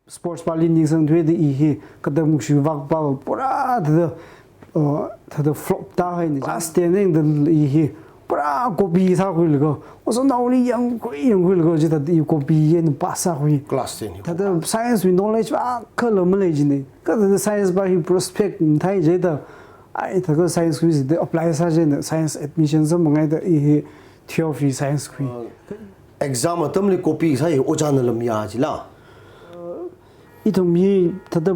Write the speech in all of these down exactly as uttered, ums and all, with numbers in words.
sports pāli ningsang thuida i hi katam kashivak pā pura thāda, uh, thāda flop tāhaina. Class ten lengda i hi pura copy sākhuilaga, ozanaoli yangkhui yangkhuilaga, chithāda i copy eina pass sākhui. Class ten hi. Thāda science wui knowledge akhala malei jina. Kha thāda science pā hi prospect mathei jida, ai, thāda science khui jida apply sā jina, science admission samphangngaida i hi twelve hi science khui. Uh, exam atamli copy sā hi ojāna lamya jila? Ithum hi thāda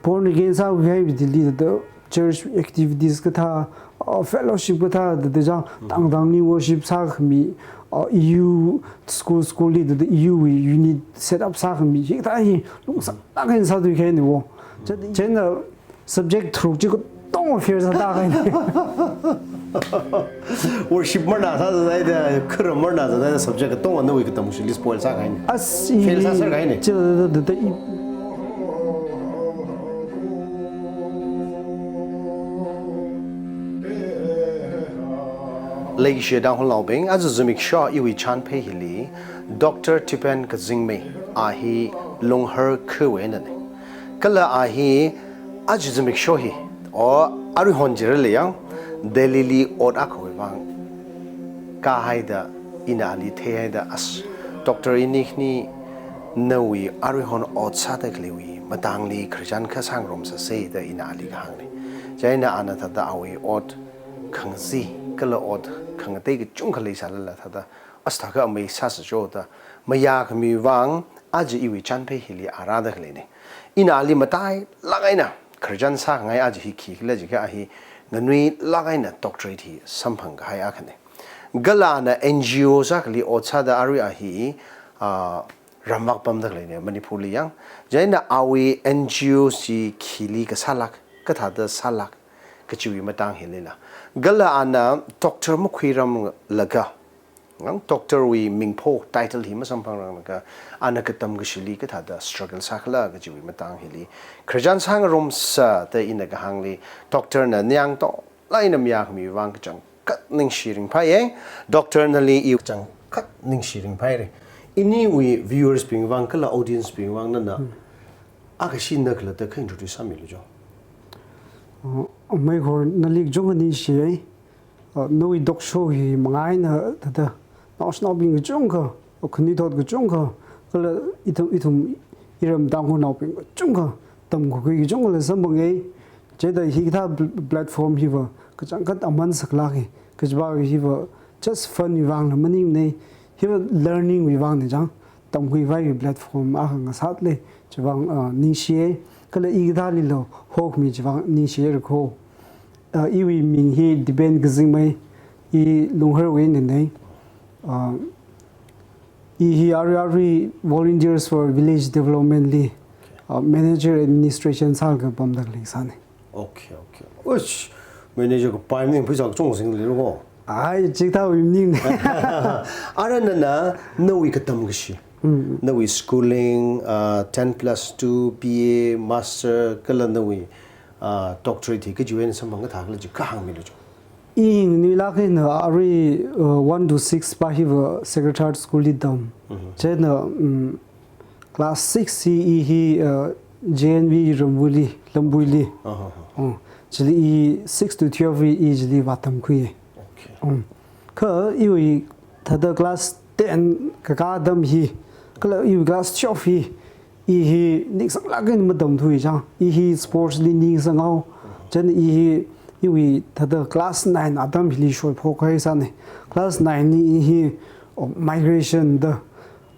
born again sākhui haibingli thāda church activities kathā, uh, fellowship kathā, thāda chang tangtangli worship sākhami, uh, E U school, school li thāda E U wui unit set up sākhami, hikathā hi lungsālāk eina sāthuikahaina wo. Chieina subject tharuk chi katonga fail sātākahaina. Worship marna sāsāda, kharam marna sāda subject katonga nawui katam kashili spoil sākahaina. As i fail sāserkahaina. Chithāda, thāda i. Leishiya Tangkhulnaobing, aja zimiksho iwui chānphei hili, Doctor Tipen Kazingmei, a hi Lunghar khawui einana. Kala a hi aja zimiksho hi, o, aruihon jirali yang, Delhi li ot akhawui vang kāhaida, ina ali theihaida, as, Doctor ini khani nawui aruihon ot sāda khaleiwui matangli khararchan akha sāngarumsāsa da ina ali kahāngna. Chieina ana thāda awui ot khangazin, kala ot khangatei kachungkha leisālala thāda, as thākha amei sāsa jo da, mayākhami vang, aja iwui chānphei hili a rāda khaleina. Ina ali matailāk eina khararchan sāngai aja hi khikhala jiakha a hi nganuilāk eina doctorate hi samphang kahai akhana. Kala ana N G O sākhali ot sāda arui a hi, ah, ramvak pamda khaleina Manipur li yang. Chieina awui N G O chi khili kasālāk, kathāda sālāk kajiwui matang hilila. Kala ana doctor makhuiramlaga, ngang doctor wui mingpho title hi masamphangranglaga, ana katam kashili kathāda struggle sākhala kajiwui matang hili khararchan sāngarumsa da ina kahāngli, doctor na ningyāng tong lāk eina mayākhami vang kachangkhat ningshi ringphāya. Doctor nali i kachangkhat ningshi ringphāra. Iniwui viewers bing vang kala audience bing vang nana, hmm, akha shina khalatta kha introduce sāmilu jo. Uh, amei hor nali kachungkha ningshiya. Uh, nawui talk show hi mangā eina thāda naoshinaobing kachungkha, uh, khanuithot kachungkha, kala ithum, ithum iram Tangkhulnaobing kachungkha tamkakhui kachungkhala samphanga. Chithāda hikathā pl-, platform hiva kachangkhat aman saklāka. Kajiva hiva just fun wui vangla maningmana. Hiva learning wui vangna chang. Tamkhuikhavai platform akha ngasālei, chivang, uh, ningshiya, kala i kathālila hokhami chivang ningshiya rako. Uh, iwui ming hi Tipen Kazingmei, i Lungharwui einana. Uh, i hi arui arui Volunteers for Village Development li, uh, manager administration sālaga pamda khalei sāna. Okay, okay. Uish, manager kapai maning pheisā kachungkha singli ro. Ai, chithāwui maning. Ara nana, nawui katam kashi. Mm. Nawui schooling, uh, ten plus two, B A, master, kala nawui, uh, doctorate hi kajiwui eina samphang kathā khala chi kha hāngmilu jo. I nganuilāk eina arui, uh, one to six pā hiva Sacred Heart School li tam. Mhm. Chieina, um, class six hi i hi, uh, J N V Ramvuili, Lambuili. Aha, aha. Uh, chili i six to twelve hi i chili vātamkhuiya. Okay. Um, kha iwui thāda class ten kakā atam hi, kala iwui class twelve hi, i hi ningsanglāk eina matamthui chang. I hi sports li ningsanghao. Chieina i hi iwui thāda class nine atam hili shoiphok kahai sāna. Class nine li i hi, oh, migration da,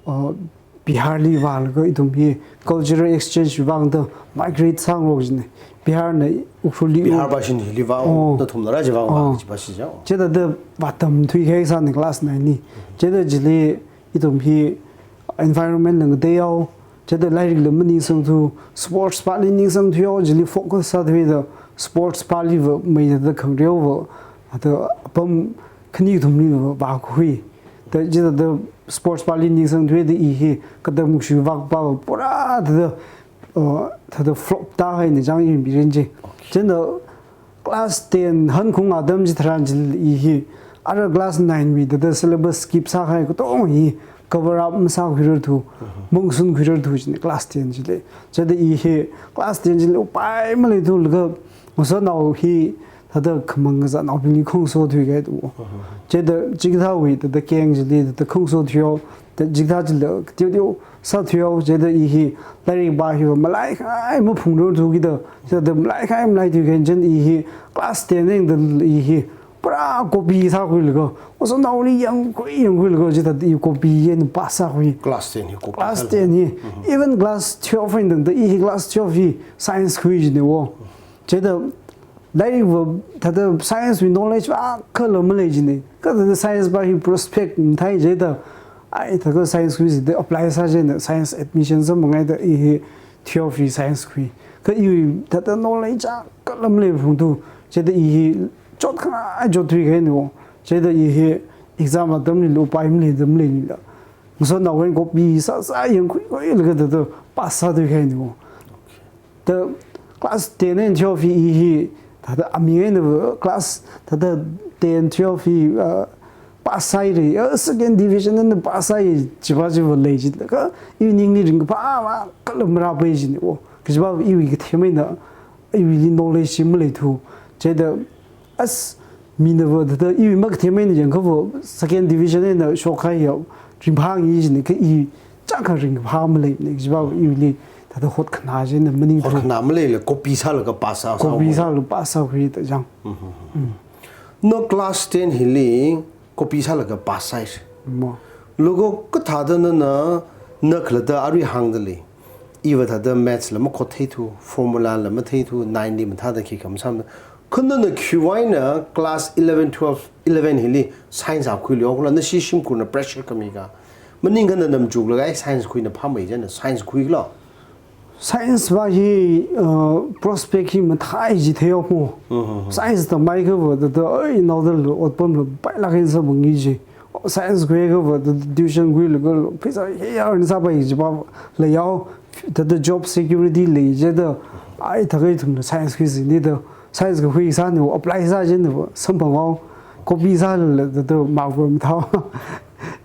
oh, Bihar li vālaga ithum hi cultural exchange vangda migrate sāngarok jina. Bihar na Ukhrul li Bihar u- bāshin hili vā, oh, nathumna rā chi vā, oh, chi bāshi jo. Chithāda vātamthui kahai sāna class nine li. Chithāda chili ithum hi environment la ngateihao, chithāda lairikla maningsangthu, sports pāli ningsangthuihao, chili focus sāthuida sports pāliva mei thāda khangareova, thāda apam khani kathumliva vākhui. Thāda chithāda sports pāli ningsangthuida i hi katam kashivak pā pura thāda, uh, thāda flop tāhaina chang i mirin chi. Okay. Chieina class ten hankhaung atam chitharan chili i hi, ara class nine wui thāda syllabus skip sākahai katonga hi cover up masākhuirarthu, mangsunkhuirarthu jina class ten chili. Chithāda i hi class ten chili upai maleithulaga, ngasotnao hi thāda khamang kazānaobingli khangso thuikahai tu. Chithāda chikathāwui thāda keng chili thāda khangso thuihaowa, thāda chikathā chili kateoteo sāthuihaowa, chithāda i hi lairikva hiva malaikahai maphungrarthu kida, chithāda malaikahai malaithuikahai china i hi class ten eina thāda i hi pura copy sākhuilaga, ngasotnaoli yangkhui yangkhuilaga, chithāda i copy eina pass sākhui. Class ten hi copy Class sālaga. ten hi, even class twelve eina tangda i hi class twelve hi science khui jina wo. Chithāda lairikva thāda science wui knowledge va khala malei jina. Kha thāda science va hi prospect mathei chithāda, ai thākha science khuisi da apply sā china science admission sāmanghaida i hi twelve hi science khui. Kha iwui thāda knowledge va khala malei phungthu, chithāda i hi chotkhangai chotthuikahaina wo. Chithāda i hi exam atamlila upai maleida maleila, ngasotnao eina copy sāsā yangkhuikhuilaga thāda pass sāthuikahaina wo. Thāda class ten eina twelve hi i hi thāda aming einava class thāda ten twelve hi, ah, pass sāhaira, ah, second division eina pass sāhai chiva chiva lei jida, kha iwui ningli ringkaphā va khala marāpai jina wo. Kajiva iwui kathem eina iwuili knowledge chi maleithu. Chithāda as minava thāda iwui makathem eina yangkhava second division eina shokkahai ya ringphāngai jina, kha i chākha ringkaphā maleimana, kajiva iwuili thāda hotkhanā china maningthu. Hotkhanā maleila copy sālaga pass sā, Copy sālaga pass sākhuida chang. Na class ten hili copy sālaga pass sāhaira. Mo. Laga kathāda nana, na khalatta arui hāngda lei. Iva thāda maths la makhottheithu, formula la matheithu, nine li mathāda khi khamasāmana. Kha nana khiwui eina class eleven, twelve, eleven hili science a khuilu kala nashi shimkhurna pressure khami kha. Maningakha nana machuklaga ai science khuina phāmei jina, science khuikhala. Science va hi, uh, prospect hi mathei chi theihaowa mo. Science tamhaiakhava thāda, ai, naodala otpamla pailāk eina sāphangi chi. Science khuiakhava thāda tuition khuilaga pheisā hi earn sāpai chiva leihaowa. Thāda job security lei jida, ai thākha ithumna science khuisi nida, science kakhui sāna wo, apply sā china wo samphanghaowa. Copy sālala thāda mark va mathāhaowa.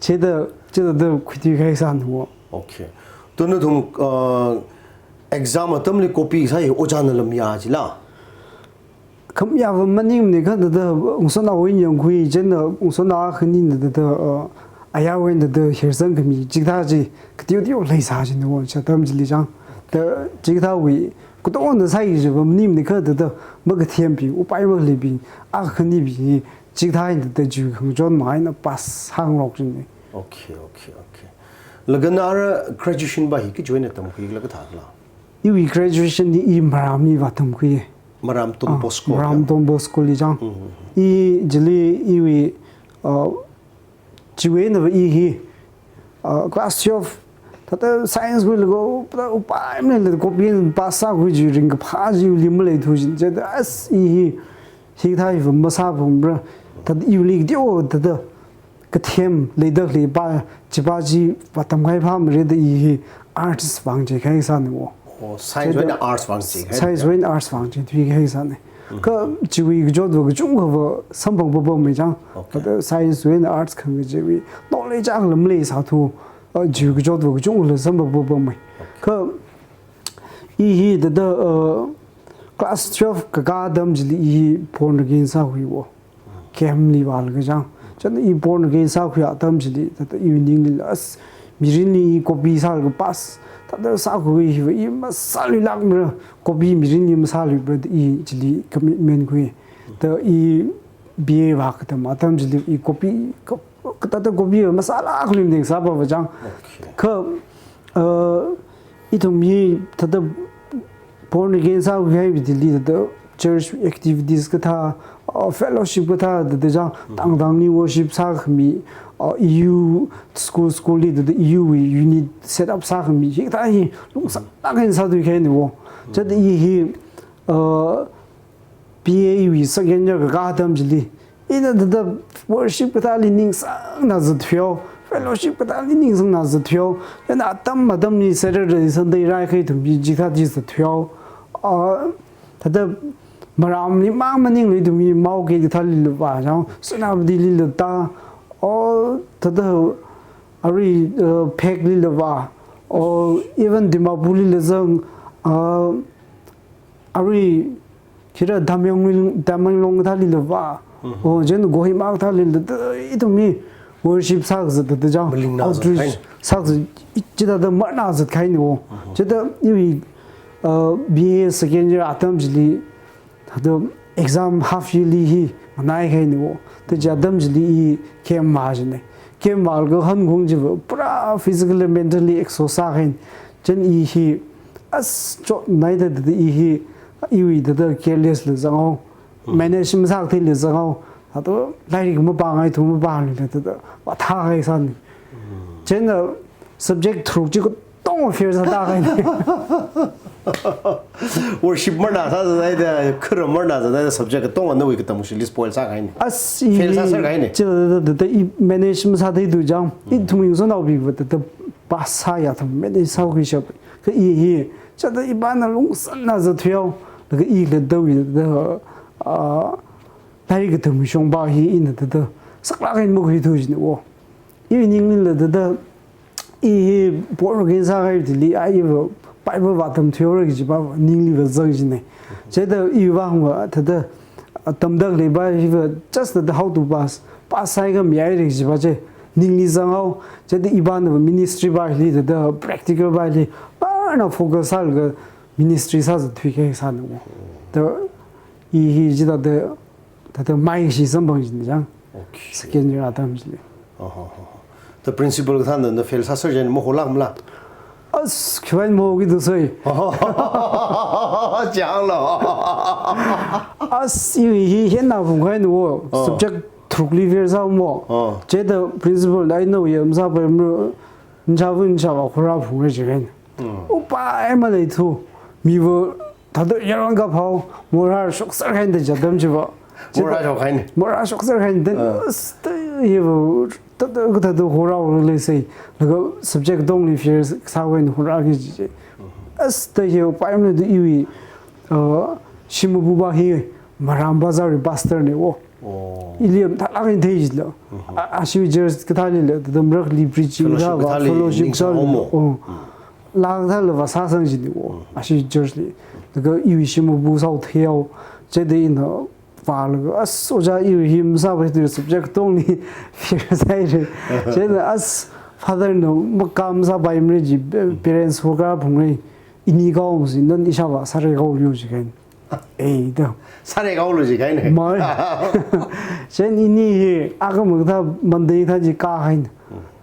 Chithāda, chithāda khuithuikahai sāna wo. Okay. Tuna nathum, uh, exam atamli copy sāhai ojāna lam ya chila? Khamayā va maningmana, kha thāda ngasotnao eina yangkhui china, ngasotnao akhanina thāda, uh, ayarwui eina thāda hirsang khami chikathā chi kateoteo leisā china wo, chi atam chili chang. Thāda chikathāwui katongna sāhai chiva maningmana, kha thāda makathembing, upai makhaleibing, akhanibing hi chikathā eina thāda chiwui khangachon manga eina pass sāngarok china. Okay, okay, okay. Laga na ara graduation va hi kachi eina tamkhuikhala, kathākhala? Iwui graduation hi i Maramli va tamkhui. Maram Don Ah, Bosco Maram kha? Don Bosco li chang. Mhm. I chili iwui, uh, chiwui einava i hi, uh, class twelve thāda science khuilaga, thāda upai maleila copy eina pass sākhui chi ringkaphā chiwuili maleithu jina. Chithāda as i hi hikathā hiva masāphangra, thāda iwuili kateo thāda kathem leida khalei va, chiva chiva tamkahai phāmara da i hi arts vāngchekahai sāna wo. Oh, science wui eina arts vāngchekahai. Science wui eina arts vāngchethuikahai sāna. Kha chiwui kachotva kachungkha va samphang papam mei chang. Okay. Thāda science wui eina arts khangachei chiwui knowledge akhala maleisāthu, uh, chiwui kachotva kachungkhala samphang papam mei. Okay. Kha i hi thāda, uh, class twelve kakā atam chili i hi born again sākhui wo. Camp li vālaga chang. China i born again sākhui atam chili, thāda iwui ninglila as mirinli i copy sālaga pass thāda sākhui hiva i masāluilākmara, copy mirinli masāluimara da i chili commitment khui. Thāda i B A vākatam atam chili i copy, ka-, kathāda copy va masālākluimana sāpava chang. Okay. Kha, uh, ithum hi thāda born again sākhuihai bidili thāda church activities kathā, uh, fellowship kathā thāda chang, tangtangli worship sākhami, uh, E U school, school li thāda E U wui unit set up sākhami, hikathā hi lungsālāk eina sāthuikahaina wo. Chithāda i hi, uh, B A wui second year kakā atam chili, ina thāda worship kathāli ningsangna zatthuihaowa, fellowship kathāli ningsangna zatthuihaowa, ina atam atamli Saturday, Sunday rākahai ithum hi chikathā chi zatthuihaowa. Ah, thāda Maramli mang maningla ithum hi Mao Gate kathālila vā chang, Senapati lila tā, oh, thāda arui, uh, Phek lila vā, or even Dimapur lila zang, uh, arui khira Tamenglong, Tamenglong kathā lila vā, Mhm. or chieina Kohima kathā lila, thāda ithum hi worship sākazat thāda chang, Maling na zat outreach kahaina. sākazat, chithāda marna zat kahaina wo. Mhm. Chithāda iwui, uh, B A second year atam chili, thāda exam half yearly hi nganai kahaina wo. Thāda chi atam chili i camp vā jina. Camp vālaga hankhung chiva pura physically, mentally exhaust sākahaina. Chieina i hi as chotnaida thāda i hi iwui thāda careless la zanghaowa. Hmm. Manage masākathei la zanghaowa. Thāda lairik mapāngai thu mapāngaila thāda vāthākahai sāna. Hmm. Chieina subject tharuk chi katonga fail sāda kahaina. Worship marna sāzathaida, khara marna zathaida, subject katonga nawui katam shili spoil sākahaina. As i Fail sāserkahaina. Chithāda, thāda, thāda i manage masāthei thu chang. Ithum yungsonao biva thāda pass sāya thum manage sākhuishap. Kha i hi, chithāda ipāna lungsānna zatthuihaowa. Laga i thāda thāda, ah, lairik katam shongpa hi ina thāda saklāk eina makhuithu jina wo. Iwui ninglila thāda, i hi born again sākahai thili, a iva Bible vātamthuihaora kajiva ningliva zang jina. Chithāda iva hungva thāda, a, tamda khaleipa hiva just thāda how to pass, pass sāakha mihaira kajiva chi ningli zanghaowa. Chithāda ipāna ministry pa hili thāda practical pa hili pāna focus sālaga ministry sāzatthuikahai sāna wo. Thāda i hi chithāda thāda maikashi samphang jina chang. Okay. Second year atam chili. Oho, ho, ho. The principal kathāna na fail sāser chieina maholākmala? As, khiwui eina mahoki thusai. Chang lo. As, iwui hi hieina phungkahaina wo. Oh. Subject tharukli fail sāmo. Oh. Chithāda principal, I know ya masāpaimara, nchāva nchāva khorā phungra jikahaina. Hmm. Upai maleithu, miva thāda yaron kaphao, morā shokser kahaina chi atam chiva. Morā shokkahaina. Morā shokser kahaina, then, Ah. as, thāda hiva, thāda, thāda khorāhaora leisai, laga subject katongli fail sākhavai khorāki kaji chi. Mhm. As, thāda hiva, upai maleithu iwui, uh, shim mapupa hi, Maram Bazar wui pastor na wo. Oh. Ili yamthālāk eina thei jila. Mhm. A, ashiwui church kathālila, thāda marakli preaching Fellowship kathā va, kathāli fellowship ningsang kathā haomo. Oh. Mm. Laa kathāla vāsāsang jina wo. Mm. Ashiwui church li. Laga iwui shim mapu sāo theihaowa. Chithāda ina vālaga, as ojā iwui hi masāpaithu subject katongli fail sāhaira. Chieina as father na makam sāpaimara ji, pa-, parents who ka phungra. Ini kaho si, nana ishāvā sāra kaho yo jikahaina. Ei, da. Sāra kaho lo jikahaina. Mai. Chieina ini hi, akhamang thā Monday thā chi kāhaina.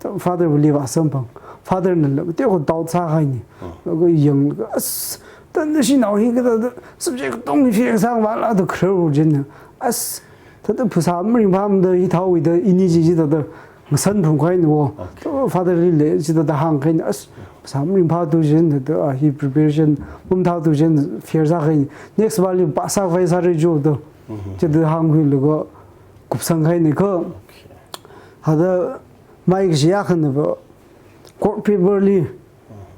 Hmm. Father wuli vāsamphang. Father nala, te ko doubt sākahaina. Hmm. Laga yang, as, thāda nashinao hi kathāda, subject katongli fail sāvāla da khararhaowa chieina. As, thāda phasā maringphāmada hithāwui da, ini chi chithāda, ngasan phungkahaina wo. Okay. Thāda father lila, chithāda hāngkahaina, as, phasā maringphāthu chieina thāda, ah, hi preparation mamathāthu chieina fail sākahaina. Next pali pass sākhavai sāra jo da. Mhm. Chithāda hāngkhuilaga kupsangkahaina kha. Okay. Thāda maikashi akhana va court paper li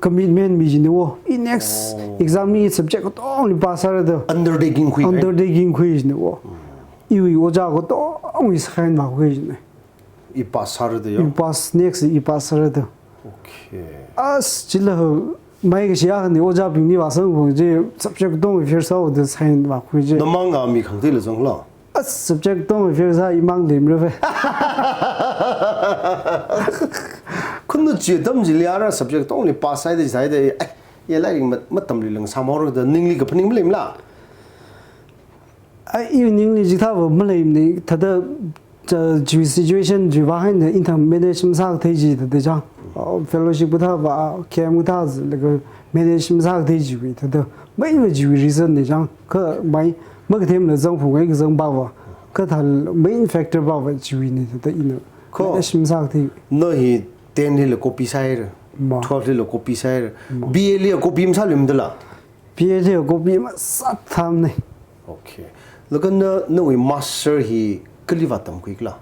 commitment mi jina wo. I next Oh. exam li subject katongli pass sāra da. Undertaking khui. Undertaking khui jina wo. Mm. Iwui ojā katongwui sign vākhui jina. I pass sāra da yo? I pass, next i pass sāra da. Okay. As chila maikashi akhana ojābingli vāsamphang chi subject katongwui fail sāhaoda sign vākhui chi. Namang a mi khangateila zanglo? As subject katongwui fail sā imang leimara ve. Khunu chi atam chili ara subject katongli pass sāhaida sāhaida, ai, ya lairik mat-, matamli lang sāmhaora da ningli kaphaning maleimala? Ai, iwui ningli chithāva maleimana, thāda, cha, chiwui situation chiwui vāng eina ithum manage masākathei chi thāda chang. Uh, fellowship kathā va, camp kathā zi, laga manage masākathei chiwui thāda. Main va chiwui reason na chang. Kha mai, makathemla zangphungai kazang pava. Kathāla main factor pava chiwuina thāda ina Ko. manage masākathei. Na hi ten lila copy sāhaira. Ma. Twelve lila copy sāhaira. Ma. B A lila copy masāluimada la? B A lila copy masāthamna. Okay. Laga na, nawui master hi kali vātamkhuikhala?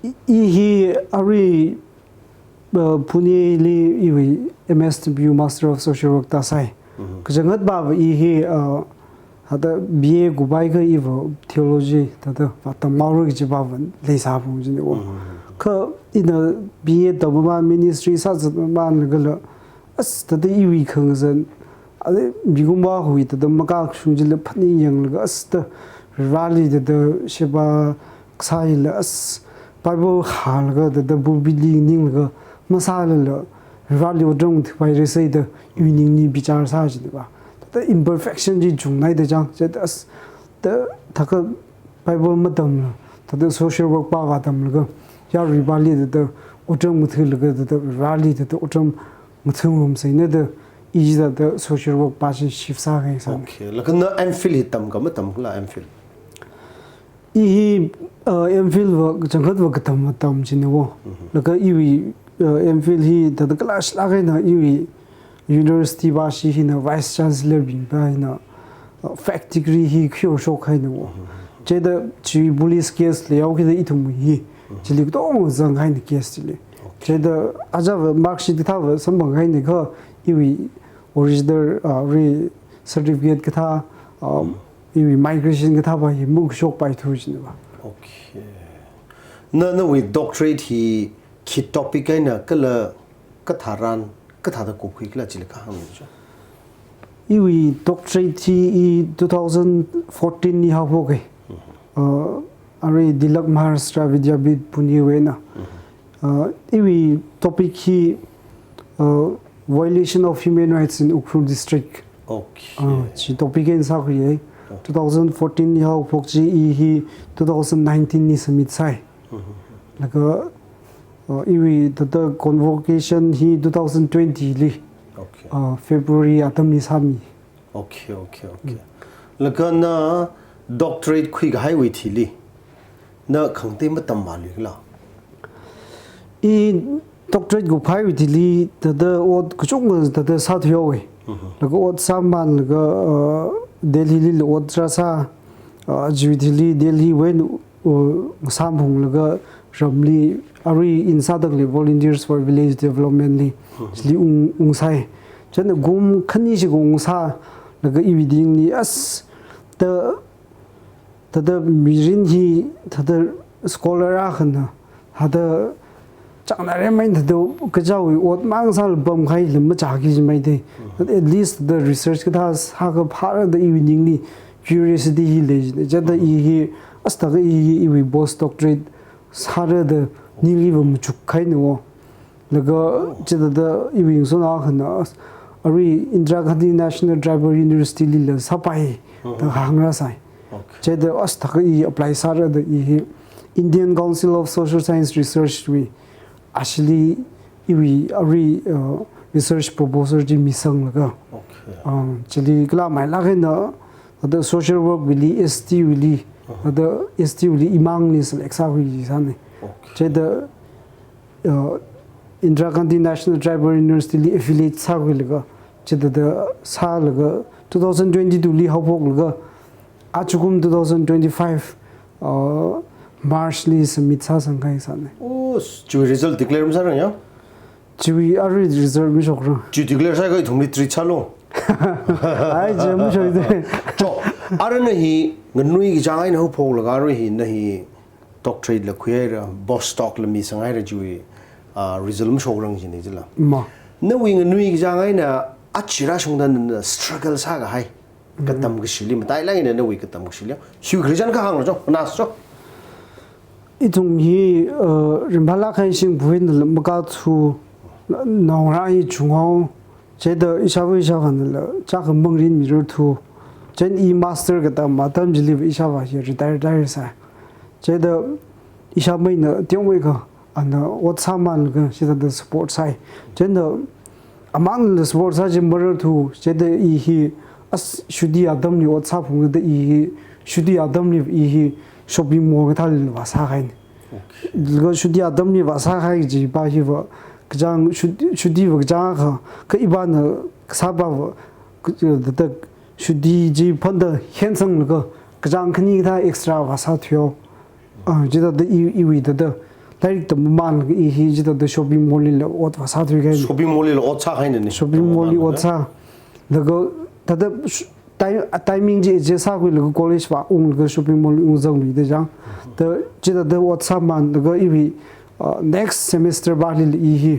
I, i hi arui, uh, Pune li iwui M S W, Master of Social Work tāsai. Mhm. Kachangat pava i hi, uh, thāda B A kuphaikha iva theology thāda vātamhaora kaji pava leisāphung jina wo. Mhm. Kha ina B A tamma ministry sāzatmamānlagala, as thāda iwui khangazan, ale migumba hui thāda makashung chila phaning yanglaga, as thāda Vareli thāda sheba kasāila, as Bible hālaga thāda pulpit li ninglaga masālala, Vareli otram thuipairasai da iwui ningli bichar sā jida ba. Thāda imperfection chi chungnaida chang, chithāda as thāda thākha Bible matamla, thāda social work pāvā tamlaga, yaruibali thāda otram ngathalaga, thāda Vareli thāda otram ngathangrum saina da, i thāda social work pā chi shift sākahai sāna. Okay, laga na M Phil hi tamkha matamkhala M Phil? I hi, uh, M Phil va, changkhat va katam matam china wo. Mhm. Laga iwui, uh, M Phil hi thāda class lāk eina iwui university va shi hina vice chancellor bing va hina, uh, fact degree hi khuishok haina wo. Mhm. Chithāda chi police case leihaokida ithum hi, mhm, chili katong zanghaina case chili. Okay. Chithāda aja va mark sheet kathā va samphang haina kha iwui original, uh, re certificate kathā, um, mhm, iwui migration kathā va hi mukshok paithu china ba. Okay. Na, nawui doctorate hi khi topic eina kala katharan, kathāda kupkhuikhala chili kahāng micho. Iwui doctorate hi i two thousand fourteen li haophoka. Mhm. Uh, arui Tilak Maharashtra Vidyapith Pune wui eina. Mhm. Uh, iwui topic hi, uh, violation of human rights in Ukhrul district. Okay. Uh, chi topic eina sākhuiya. Oh. Two thousand fourteen li haophok chi i hi two thousand nineteen li submit sāi. Mhm. Laga, uh, iwui thāda convocation hi two thousand twenty li, okay, uh, February atamli sāmi. Okay, okay, okay. Mm. Laga na doctorate khuikahaiwui thili, na khangatei matam maluikhala? I doctorate kupkahaiwui thili, thāda ot kachungkha thāda sāthuihaowa. Mhm. Laga ot sāmānlaga, uh, Delhi lila ot tarā sā, uh, chiwui thili Delhi wui eina uh, samphanglaga ramli, arui ina sāda khalei Volunteers for Village Development li, mhm, chili ung, ungsai. Chieina kum khani shikha ungsālaga iwui ningli as thāda, thāda mirin hi, thāda scholar akhana, thāda chāngnāre mai thāda kajiwui ot mang sāla pamkahai lam machāki jimaida. Mhm. At least thāda research kathā sākha phāra da iwui ningli curiosity hi lei jina. Chithāda, mhm, i hi, as thākha i hi iwui post doctorate sāra da ningli va machukkahaina wo. Laga, oh, chithāda iwui ngasotnao akhana as arui Indira Gandhi National Tribal University lila sāpai, mhm, da hāngrāsai. Okay. Chithāda as thākha i apply sāra da i hi Indian Council of Social Science Research wui, ashili iwui arui, uh, research proposal chi misanglaga. Okay. Um, chili kala mailāk eina, thāda social work wuili, S T wuili, aha, thāda S T wuili imangli select sākhui sāna. Okay. Chithāda, uh, Indira Gandhi National Tribal University li affiliate sākhuilaga, chithāda sālaga, two thousand twenty-two li haophoklaga, ajakum two thousand twenty-five, uh, March li submit sāsangkahai sāna. Oh, chiwui result declare masārang ya? Chiwui arui result mashokrang. Chi declare sāakha ithumli treat sālu. Ai, chi mashokda. Cho, arui na hi nganuikachāng eina haophoklaga arui hi na hi doctorate la khuihaira, postdoc la misanghaira chiwui, ah, result mashokrang jina jila. Ma. Nawui nganuikachāng eina aja rāshungda na struggle sākahai katam kashili, matailāk eina nawui katam kashili, hiwui khararchan akha hānglu cho, ngasot cho. Ithum hi, uh, ringphālāk kahai shimkhur eina la makathu, naongarā hi chunghao, chithāda ishāva ishāvānala chākha mangrin mirarthu, chieina i master katam atam chiliva ishāvā hi retire, retire sāi. Chithāda ishāmeina teomeikha, ana ot sāmānlaga chithāda support sāi. Chieina amānla support sā chi mararthu, chithāda i hi as chutti atamli ot sāphungda i hi chutti atamli i hi shopping mall kathālila vāsākahaina. Okay. Laga chutti atamli vāsākahai chi pa hiva kachāng chutti, chutti va kachāng akha, kha ipana kasāpava, ka, thāda chutti chi phanda hensanglaga kachāng khani kathā extra vāsāthuihao. Ah, chithāda i, iwui thāda lairik tammamānlaga i hi chithāda shopping mall lila ot vāsāthuikahaina. Shopping mall lila ot sākahaina ni. Shopping mall li ot sā. Laga thāda sh-, ti-, timing chi adjust sākhuilaga college vāunglaga shopping mall ungzangluida chang. Thāda chithāda ot sāmānlaga iwui Uh, next semester pāli i hi,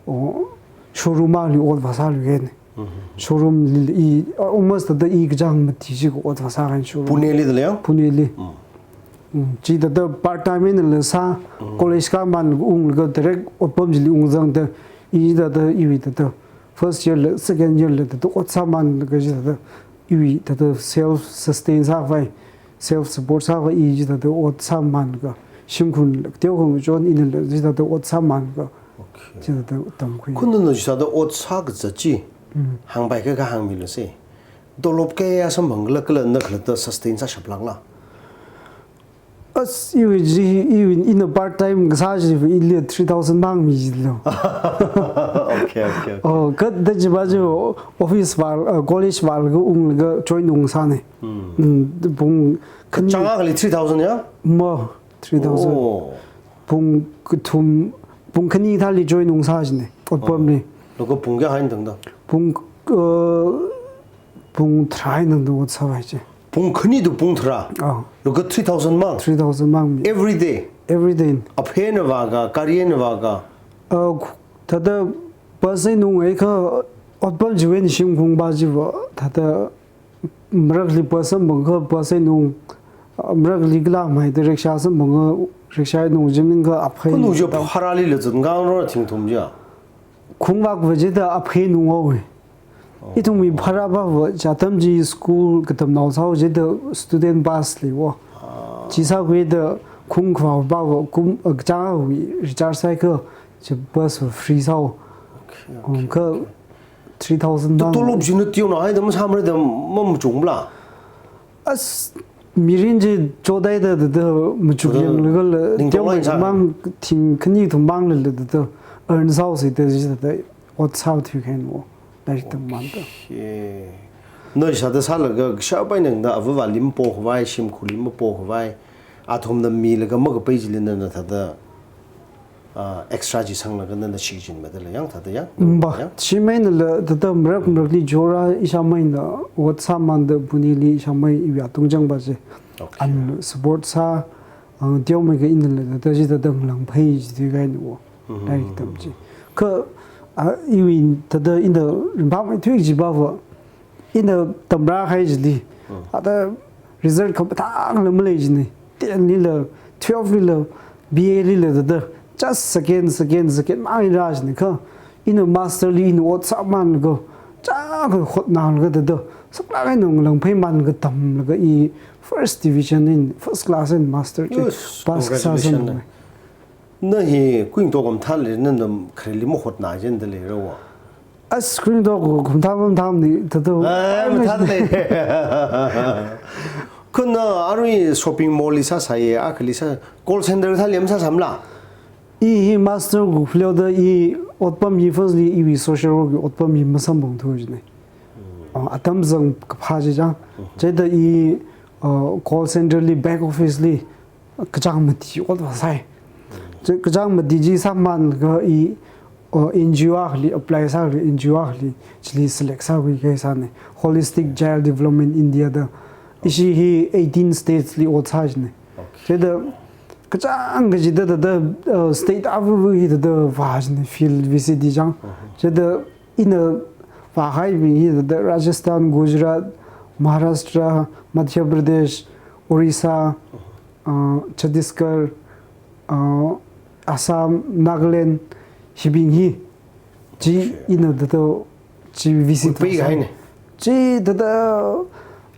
oh, showroom pāli ot vāsāluihaina. Showroom li i, uh, almost thāda i kachāng mati chika ot vāsāhaina showroom. Pune li da lei ya? Pune li. Mm, chi thāda part time einala sā, college kāmān unglaga direct otpam chili ungzangda, i thāda iwui thāda first year la, second year la thāda ot sāmānlaga chi thāda iwui thāda self sustain sākhavai, self support sākhavai i chi thāda ot sāmānlaga, shimkhurla teokha chon einala chi thāda ot sāmānlaga, okay, chi thāda tamkhui. Kha nana chi thāda ot sākazat chi, hāngpai kahāng hāngmilu se. Tolop kayā samphangkhala, kala na khalatta sustain sāshap lākla? As, iwui chi, iwui ina part time kasā chi, ili three thousand mang mi chilo. Okay, okay, okay. Oh, kha thāda chi pā chi office vāl, uh, college vālaga unglaga join ungsāna. Hmm. Mm, pung khani. Chang akhali three thousand ya? Ma, three thousand. Oh. Pung kathum, pung khani thāli join ungsā china, otpamli. Oh. Laga pung kayā eina tangda? Pung, uh, pung tharā eina tangda ot sāvai chi. Pung khani to pung tharā? Ah. Laga three thousand mang? Three thousand mang mi. Every day? Every day. Aphei eina vāka, gari eina vāka? Uh, khu-, thāda bus eina ungakha, otpam chiwui eina shimkhur pā chiva, thāda marakli bus samphangakha bus eina ung, marakli kala maida rickshaw samphangakha rickshaw eina ung, chi maningakha aphei. Kha nu chi bharalila zangkhangarok thingthum chi ya? Khungvak va chida aphei eina unghaowa. Oh. Ithumwui bhara pāva chi atam chi school katamnao sāhaowa chida student pass leiva. Ah. Chi sākhuida khungvak pāva kum, uh, kachāngwui recharge sāakha chi bus va free sāhaowa. Okay, okay, okay. Kha three thousand to-, tang. Tolop china teonaohaida masāmara da mamachungla? As, mirin chi chotaida da, da machuk, da, yanglaga la, ningtong teomei line sā. Mang thing khani thum mangla la da, da earn sāhaosa da, da, da ot sāthui kahaina, lairik tammamānda. Okay. Na chi thāda sālaga, kashap eina tangda avāvali mapokhavai, shimkhurli mapokhavai, athumna milaga makapai chili nana thāda, ah, extra chi sanglaga nana shichinmada lei ya, thāda ya? Mm, ba, ya? Chi einala, thāda marak marakli chora ishāmeina ot sāmānda Pune li ishāmei iwui atung chang pā chi. Okay. Ana support sā, ah, teomeikha einala, thāda chi thāda ngalāngphei chithui kahaina. Mhm. Lairik tam chi. Kha, ah, iwui thāda ina ringphāmeithui chi pāva, ina tamrākahai chili. Hmm. Thāda result khamathāla malei china. Ten lila, twelve lila, B A lila thāda just second, second, second mang eina rā china kha. Ina master li ina ot sāmānlaga, chākha hotnālaga thāda, saklāk eina ngalāngpheimānlaga tamlaga i first division eina, first class eina master chi, yes, pass kasā congratulations, sāmei. Na hi kuingatok khamathā lei, nana khareli mahotnā chida leira va? As, kuingatok khamathā mamathāmana, thāda. Ai, mathāda lei. Kha na arui shopping mall li sāsāya, akhali sā, call center thāli masāsāmala? I hi master khuiphaleoda i otpam hi firstly iwui social work wui otpam hi masamphangthu china. Ah, atam zangkaphā chi chang. Mhm. Chida i, ah, call center li, back office li, kachāng mati ot vāsai. Chi kachāng mati chi sāmānlaga i, uh, N G O akhali apply sālaga N G O akhali chili select sākhui kahai sāna. Holistic Child Development India da. Ishi hi eighteen states li ot sā china. Okay. Chida kachāng kachida thāda, uh, state avuvu hi thāda vā china, field visit chi chang. Mhm. Chida ina vākahaibing hi thāda Rajasthan, Gujarat, Maharashtra, Madhya Pradesh, Orissa, uh, Chhattisgarh, uh, Assam, Nagaland, hibing hi. Chi, okay, ina thāda chi visit vāsā. Ot pei kahaina. Chi thāda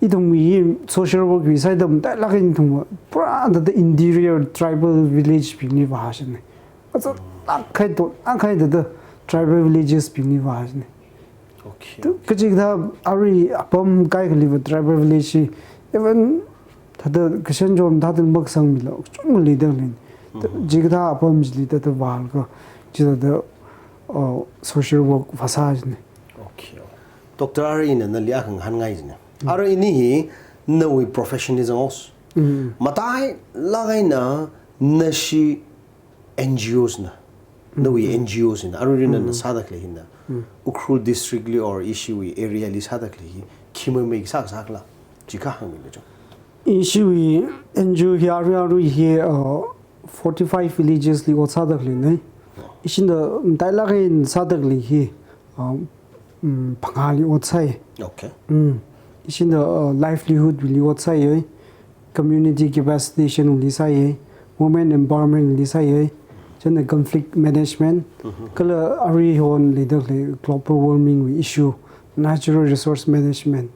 ithumwui social work wui side da matailāk eina ithum pura thāda interior tribal village bingli vā china. Acha, akhai to, akhai thāda tribal villages bingli vā china. Okay, okay. Kachikathā arui apam kaikhaliva tribal village hi, even thāda kashan chom thāda makasangmila, chungli da lin. Mhm. Chikathā apam chili thāda vālaga, chi thāda, uh, social work vāsā china. Okay. Doctor, arui ina nali akha ngahānngai china. Mm. Arui ini hi nawui profession li zanghaosa. Mm. Matailāk eina nashi N G Os na, nawui, mm, N G Os na, arui nana, mm, sāda khalei hina, mm, Ukhrul district li or ishiwui area li sāda khalei hi, khi meimei sā sākhala, chi kha hāngmilu chong. Ishiwui N G O hi arui arui hi, uh, forty-five villages li ot sāda khaleina. Ishina matailāk eina sāda khalei hi, um, mm, phangāli ot sāi. Okay. Mm. Ishina, uh, livelihood li ot sāi. Community capacitation li sāi. Women empowerment li sāi. Chieina conflict management. Mhm. Kala aruihon leida khalei global warming wui issue, natural resource management.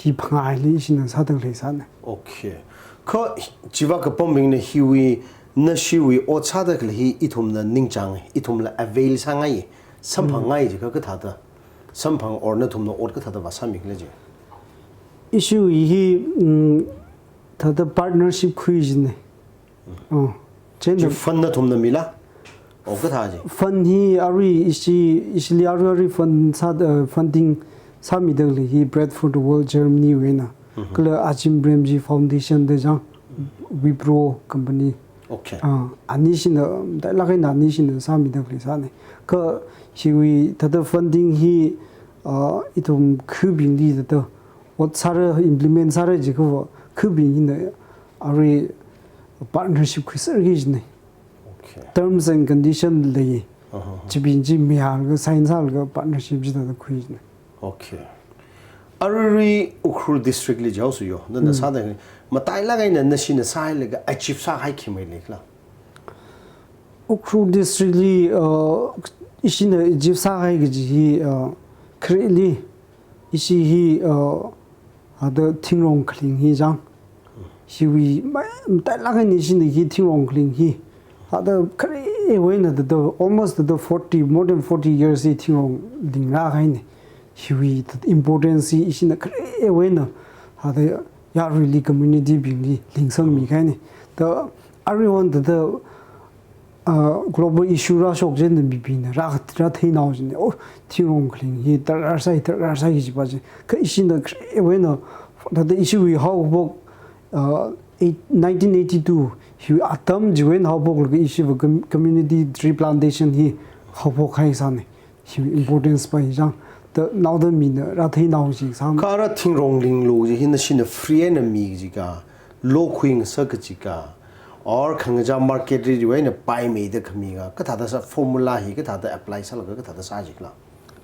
Hi phangāli ishina sāda khalei sāna. Okay. Kha chiva kapambingna hiwui, nashiwui ot sāda khalei hi ithumna ningchāng, ithumla avail sāngai, samphang ngai jiakha kathāda. Samphang or nathumna ot kathāda vāsāmi khala ji. Ishiwui hi, mm, thāda partnership khui jina. Oh, chieina chi fund nathumna mila? Oh, kathā ji. Fund hi arui ishi, ishili arui arui fund sā, uh, funding sāmida khalei hi Bread for the World Germany wuina. Mhm. Kala Azim Premji Foundation da jang, Wipro company. Okay. Ah, anishina, matailāk eina anishina sāmida khalei sāna. Kha hiwui thāda funding hi, ah, ithum khabingli thāda ot sāra, implement sāra jiakha khabing hina arui partnership khuiserki jina. Okay. Terms and condition lei. Aha. Chibing chi mayālaga sign sālaga partnership chi thāda khui jina. Okay. Aruirui Ukhrul district li jihaosa yo. Nana Mm. sāda matailāk eina nashina sāhailaga achieve sāhai khi mai leikhala? Ukhrul district li, uh, ishina achieve sāhai kaji hi, uh, khareli ishi hi, uh, thāda thingrong khaling hi jang. Hiwui mai, matailāk eina ishina hi thingrong khaling hi. Thāda kharewui eina thāda almost thāda forty, more than forty years hi thingrong lingrā kahaina. Hiwui thāda importance hi ishina kharewui eina thāda yaruili community bingli lingsangmi kahaina. Thāda aruihon thāda, uh, global issue rāshok chieina mibingna rā, rātheinao jina. Oh, thingrong khaling hi darkar sāi, darkar sāi jipa chi. Kha ishina kharewui eina thāda ishiwui haophok, uh, eight, nineteen eighty-two hi atam chiwui eina haophoklaga ishiva com-, community tree plantation hi haophok kahai sāna. Hi importance pa hi jang, thāda naoda mina rātheinao ji sā. Kha ara thingrong linglu ji hi nashina free eina mi jiakha, lokhui ngasak jiakha, or khangachā market li eina paimeida khami kha, kathāda sā formula hi, kathāda apply sālaga, kathāda sā jikhala?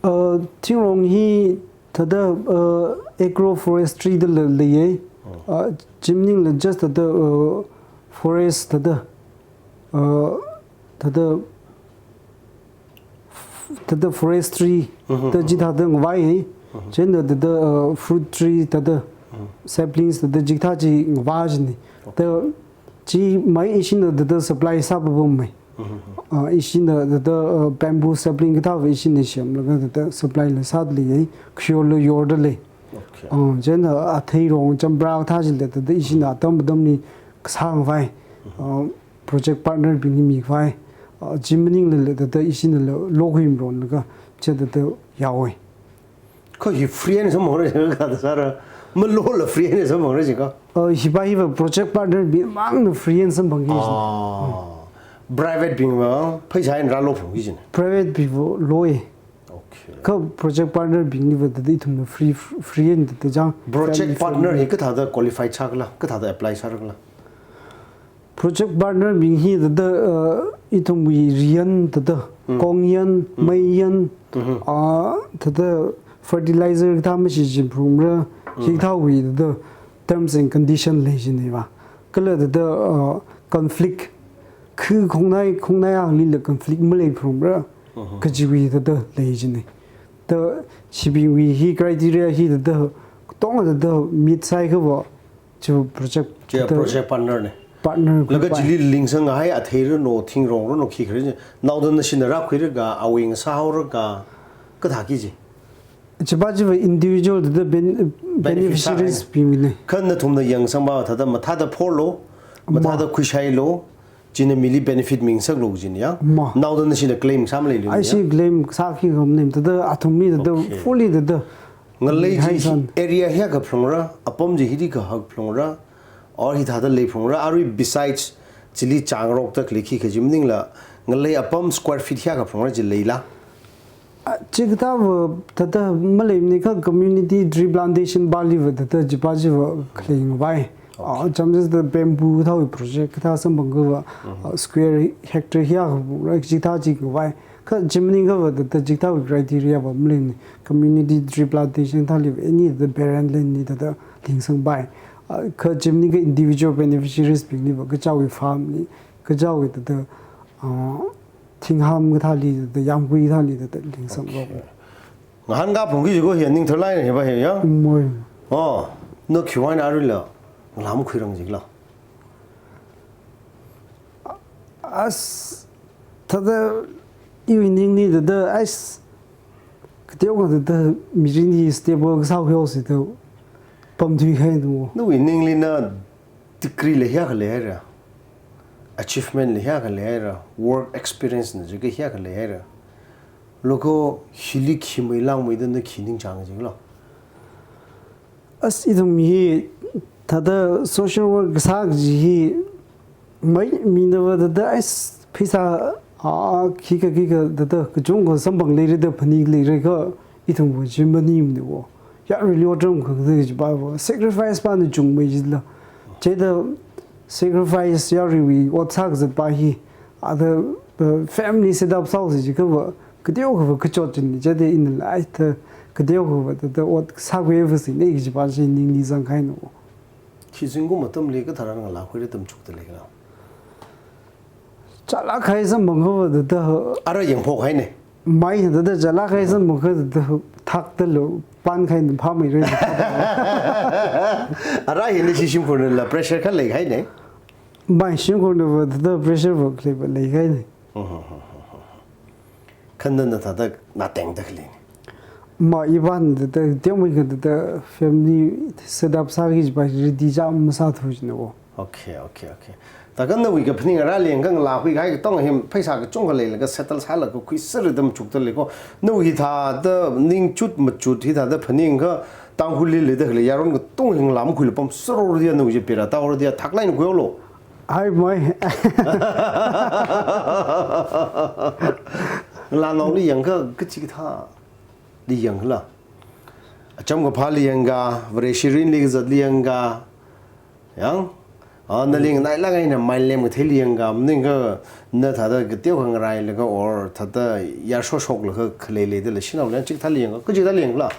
Uh, thingrong hi thāda, uh, agroforestry da le-, leiya. Oh. Uh, chi maningla just thāda, uh, forest thāda, uh, thāda, thāda forestry, Mhm. thāda chithāda ngavai. Mhm. Chieina thāda, uh, fruit tree thāda, Mhm. saplings thāda chikathā chi ngavā jina. Okay. Thāda chi mai ishina thāda supply sāpapam mai. Mhm. Uh, ishina thāda, uh, bamboo sapling kathāva ishina semlaga thāda supply la sāda leiya. Khayola yorda lei. Okay. Uh, chieina atheirong, champra kathā chila thāda ishina atam atamli kasā ngavai. Mhm. Uh, project partner bingli mikhavai. Uh, chi maningla thāda ishina lo, lokhui maronlaga chithāda yaowai. Kha hi free eina samphangra jiakha kathāda sāra? Malola free eina samphangra jiakha? Uh, hipa hiva project partner bing mangna free eina samphangki jina. Ah. Private bingva pheisā eina rālophungki jina. Private bingva loi. Okay. Kha project partner bingliva thāda ithumna free, free eina thāda jang. Project family partner friendly hi kathāda qualify sākhala, kathāda apply sārakhala? Project partner bing hi thāda, uh, ithumwui riyan thāda, Mm. kongyan, Mm. meiyan, Mm-hmm. uh, thāda fertilizer kathā mashichin phalungra, Mm. hikathāwui thāda terms and condition lei jinava. Kala thāda, uh, conflict, khu khongnai, khongnai anglila conflict malei phalungra, Mm-hmm. kajiwui thāda lei jina. Thāda chibingwui hi criteria hi thāda, katonga thāda meet sāhaiakhava, chi project chi thāda project partner na. Partner laga khuipai. Chili lingsang ngahai athei rano, thingrong rano, khikha rano, naoda nashina rākhuilaga, awui ngasā haolaga, kathāki ji? Chipa chiva individual thāda ben-, beneficiaries bingwuina. Kha nathumna yangsangva thāda mathāda phorlu, mathāda khuishailu, china mili benefit mingasaklu jina ya? Ma. Naoda nashina claim sāmaleilu ya? Ishi claim sāki khamnim, thāda athumli thāda Okay. fully thāda ngalei chi haisan. Area hiyākha phalungra, apam chi hili kahak phalungra, or hithāda lei phalungra, arui besides chili chāngarokda khalei khikha chi maningla, ngalei apam square feet hiyākha phalungra chi leila? Ah, chikathāva thāda maleimana kha community tree plantation paliva thāda chipa chiva khalei ngavai. Ah, chānjam sāda bamboo thāwui project kathā samphang kava, ah, square hectare hiyākha pung rai chithā chi khavai. Kha chimney kava thāda chithāwui criteria va maleimana. Community tree plantation thāli va any thāda barren land li thāda lingsangpai. Ah, kha chimney kha individual beneficiaries bingli va kachiwui farm li, kachiwui thāda, ah, thingham kathāli thāda yāmgui thāli thāda lingsang Okay. Ngahānkā phungki jiko hi ningtharlāk eina hiva hi ya? Moi. Oh, na khiwui eina aruila ngalā makhuirang jikla? As, thāda iwui ningli thāda, as, kateokha thāda mirinli stable kasā khuihaosi thāda pamthui kahai no. Nawui ningli na degree la hiyākha leihaira, achievement la hiyākha leihaira, work experience na jika hiyākha leihaira. Loko hili khi meilāngmeida na khi ningchāng jikla? As ithum hi thāda social work kasā kaji hi mai mina va thāda as pheisā, ah, khikha khikha thāda kachungkha samphang leira da phaning leira kha ithum va chi maningmana wo. Yaruili otram khangatha kajiva va sacrifice pana chungmei jila. Chithāda sacrifice yaruiwui ot sākazatva hi, thāda, uh, family set up sāhaosi jiakhava, kateokha va kachot china, chithāda inala ai thāda kateokha va thāda ot sākhuivāsina kajiva chi ningli zangkahai no. Khi zingkum atamli katharan ngalā khuira tamchukda leila? Chālāk kahai samphang kava thāda. Ara yangphok haina. Mai thāda chālāk kahai samphang kha thāda thakda lo pan kahai na phameira. Ara hina shi shimkhurnala pressure kha leikahaina. Mai shimkhurna va thāda pressure va khalei va leikahaina. Kha nana thāda na tengda khaleina. Ma ivan thāda teomei kha thāda family set up sāki kajiva ready chām masāthu jina wo. Okay, okay, okay. Thākha nawui kaphaning arali yangkha ngalā khuikahai katonga hi pheisā kachungkha leilaga settle sālaga khuiserda machukda leiko. Nawui thāda ningchut machut hithāda phaning kha Tangkhulli leida khalei yaron katonga hi ngalā makhuila pamserra diya nawui chi pira taora diya thaklāk eina khuihaolu. Hai mai. Ngalānaoli yangkha kachikathāli yangkhala? Acham kaphāli yangkha, Vareshi mirinli kazatli yangkha, yang? Ah, nali nganailāk eina mailem katheili yangkha, maningakha na thāda kateokha ngarailaga or thāda yarshoshok laga khalei leida la shanaola chikathāli yangkha, kachikathāli yangkhala?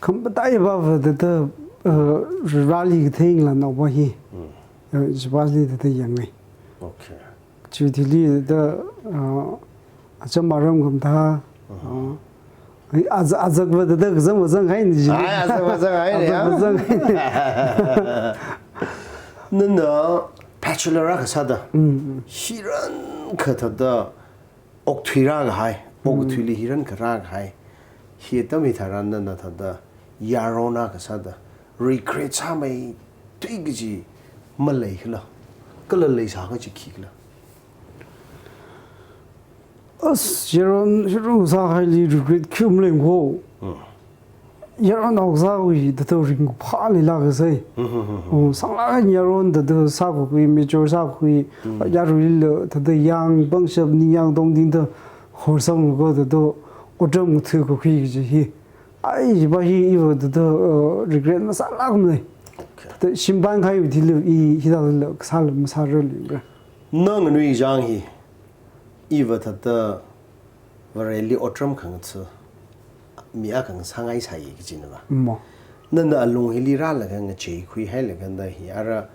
Khamataiva va thāda, uh, rali kathei ngalānaova hi. Hmm. Uh, chipāli thāda yangngai. Okay. Chithāli thāda, uh, acham aram khamtha, uh, ai, az-, azak va thāda kazang vazang haina ji. Ai, azak vazang haina ya. Azak vazang haina. Nana bachelor akha sāda. Mm, mm. Hiyākha thāda okthui rākahai, Mm. okthuili hiyākha rākahai. Hi atam hitharan nana thāda yaron akha sāda regret sāmeithui kaji maleikhala? Kala leisā kaji khikhala? As, yaron, yaron sākahaili regret khi maleiko. Mm. Yaron nao sākhui thāda ringkaphā leilāk kasai. Mm, mm, mm, mm. Oh, sānglāk eina yaron thāda sākakhui, mature sākakhui, Mm. yaruila thāda yāng pangshap ningyāng tongtingda horsanglaga thāda otram ngathakakhui kaji hi. Ai, hiva hi iva thāda, uh, regret masālāk malei. Okay. Thāda shimpan kahaiwui thili i hithāla kasāla masārarlui bra. Na nganui chang hi, iva thāda Vareli otram khangatha mi akha ngasāngaisai kajina va. Mo. Nana alung hili rālaga ngacheikhuihailaga na hi ara,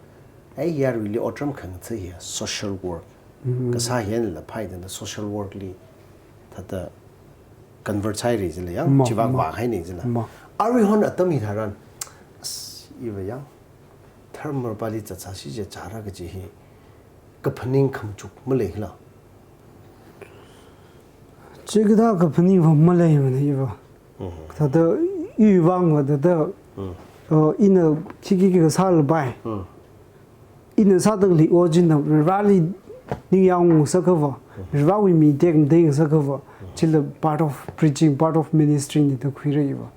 ai, yaruili otram khangatha hi social work. Mm. Kasā hila phaida na social work li thāda convert sāhaira jila yang, Mo, chivak mo. vak haina jila. Mo. Aruihon atam hitharan, as, iva yang, dharmapāli zatsāsi je chara kaji hi kaphaning khamachuk maleikhala? Chikathā kaphaning va maleimana iva. Mhm. Thāda iwui vang va thāda, Mm. uh, ina khikhi kasālapai. Mm. Ina sāda khalei ot china Vareli ningyāng ngasakhava, Mm. Varewui mi tekmatei ngasakhava, Mm. chila part of preaching, part of ministry na thāda khuira iva.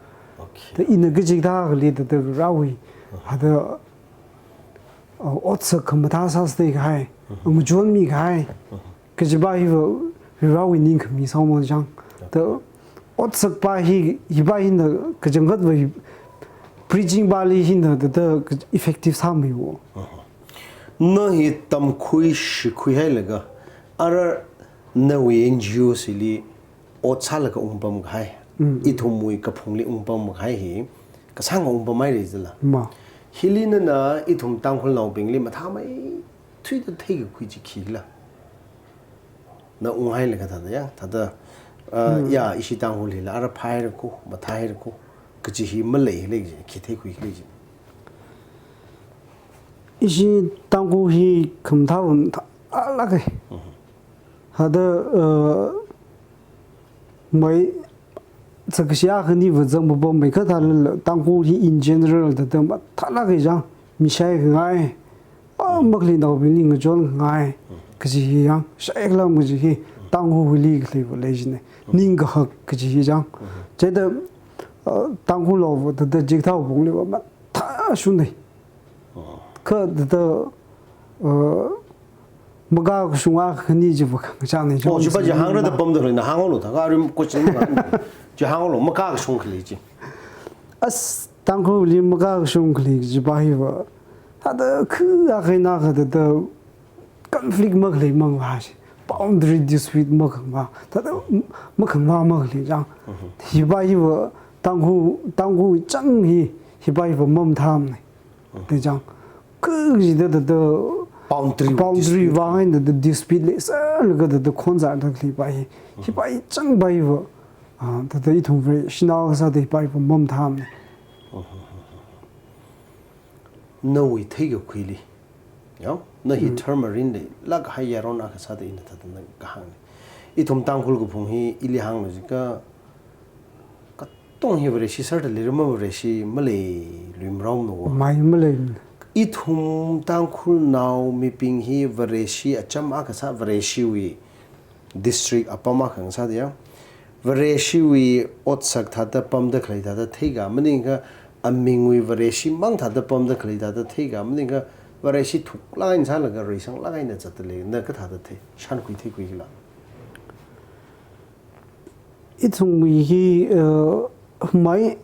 Okay. Thāda ina kachikathā khalei thāda Varewui, Mm. thāda, uh, otsak khamathā sāsāda kahai, Mm-hmm. ngachonmi kahai, Mm-hmm. kajiva hiva Varewui ningkhami sāmang chang. Okay. Thāda otsakva hi, hiva hina kachangkhatva hi, Preaching pali hina thāda effective sāmeiwo. Na hi tamkhui shikhui hailaga, ara nawui N G O sili ot sālaga ungpam kahai, Mm. ithumwui kaphungli ungpam kahai hi, kasāng ungpam haira jila. Ma. Hili nana ithum Tangkhulnaobingli mathāmeithuida theikakhui chi khila. Na unghailaga thāda ya, thāda, uh, Mm. ya, ishi Tangkhul hila, ara phāhaira ko, mathāhaira ko, kaji hi maleilei ji, khi theikhuilei ji. Ishi Tangkhul hi khamathā mathālāka. Mhm. Thāda, uh, mai, zakkashi akhaniva zangpapam mai kathālala, Tangkhul hi in general thāda mathālāka jang, mishai khangai, ah, makhalinaobingli ngachon khangai, kaji hi jang, shai khalam kaji hi, Tangkhulli khaleiva lei jina, ningkahak kaji hi jang. Chieina, uh, Tangkhulnaova thāda jikthao pongli va mathāshuna. Kha thāda, uh, makakashung akhani chiva khangachāna. Oh, chiva chi hāngra da pamda khalei, na hānglu, thākha arum question ma hāng. Chi hānglu, makakashung khalei chi. As, Tangkhulli makakashung khalei chiva hiva, thāda khu akha eina akha thāda conflict makhalei mang va shi. Boundary dispute makhangva, thāda makhangva makhalei jang. Mhm. Hiva hiva Tangkhul, Tangkhul chang hi, hiva hiva mamathāmana. Te jang, kajida thāda boundary, boundary dispute. Vang eina thāda dispute leisālaga thāda khonzāda khalei pa hi. Hi pa hi chang pa hiva, ah, thāda ithum Vareshinao kasāda hi pa hiva mamathāmana. Nawui theikakhuili. Yao, na hi Mm. term arin leilāk hai yaron akha sāda ina thāda nana kahāngna. Ithum Tangkhul kaphung hi ili hānglu jiakha, katonga hi Vareshi sārda leirama, Vareshi maleiluimaraowa. Mai malei. Ithum Tangkhulnao mibing hi Vareshi acham akha sā, Vareshiwui district apam akha ngasāda ya. Vareshiwui otsak thāda pamda khalei thāda theikha, maningakha amingwui Vareshi mang thāda pamda khalei thāda theikha, maningakha Vareshi thuklāk eina sālaga reisanglāk eina zatda lei, na kathāda thei, shānkhui theikhui kila. Ithumwui hi, uh, mai,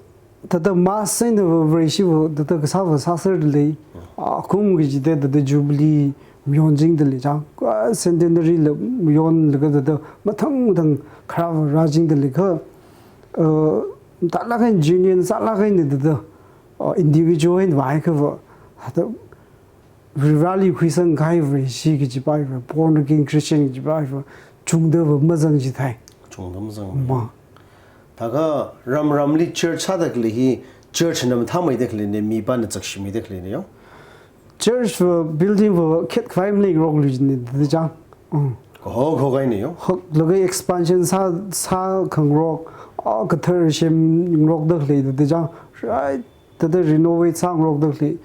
thāda mass eina va Vareshiva thāda kasāva sāserda lei. Ah, kum kachida thāda Jubilee mayonchingda lei jang. Ah, Centenary la mayonlaga thāda mathang mathang kharāva rāchingda lei kha, uh, thālāk eina genuine sālāk eina thāda, uh, individual eina vāhaiakhava, thāda Vareli khuisang kahai Vareshi kaji pa hiva, born again Christian kaji pa hiva, chungda va mazang jithai. Chungda mazang. Ma. Thākha ram ramli church sāda khalei hi, church na mathāmeida khaleina, mipana chakshimida khaleina yao. Church va building va khet khavai maleingarokluina thāda jang. Mm. Kaho kaho kahaina yao. Hok, laga expansion sā, sākhangarok, ah, kathar semngarokda khalei thāda jang. Right. Thāda renovate sāngarokda khalei,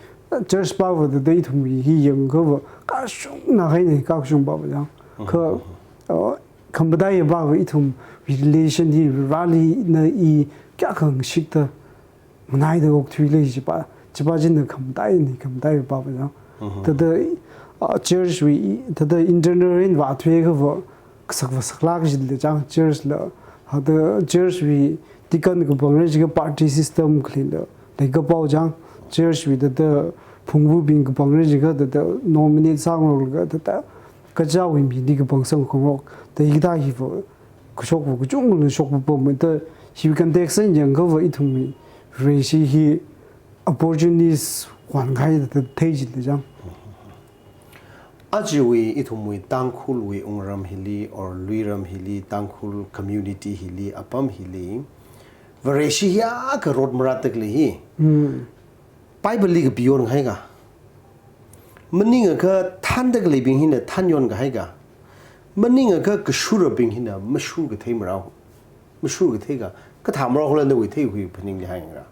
church pava thāda ithumwui hi yangakhava, kashungna haina, kashung pava jang. Mhm, Kha, mhm. uh, khamataiya pava ithumwui relation hi Vareli na i kayākha ngashikda, nganaida okthuilei chipa, chipa china khamataina, khamataiya pava jang. Mhm. Thāda, uh, church wui, thāda internal eina vāthuiakhava, kasakva saklāk jilei jang church la, thāda church wui deacon kapangra jiakha party system khaleila leikapao jang, church wui thāda phungvabing kapangra jiakha thāda nominate sāngaroklaga thāda kachāwui mili kapangsang khangarok, thāda hithā hiva kashokva kachungkha shokpapam, thāda hi context eina yangakhava ithumwui Vareshi hi opportunist wan kahai thāda thei jilei jang. Ajawui ithumwui Tangkhulwui wungram hili, or luiram hili, Tangkhul community hili, apam hili, Vareshi hiya kharot maratda khalei hi. Hmm. Bible li kapiyon kahai ka. Maningakha thānda khaleibing hina thānyon kahai ka. Maningakha kashurabing hina mashur kathei marao. Mashur kathei ka, kathā marao khala nawui theikhui phaningli haingra.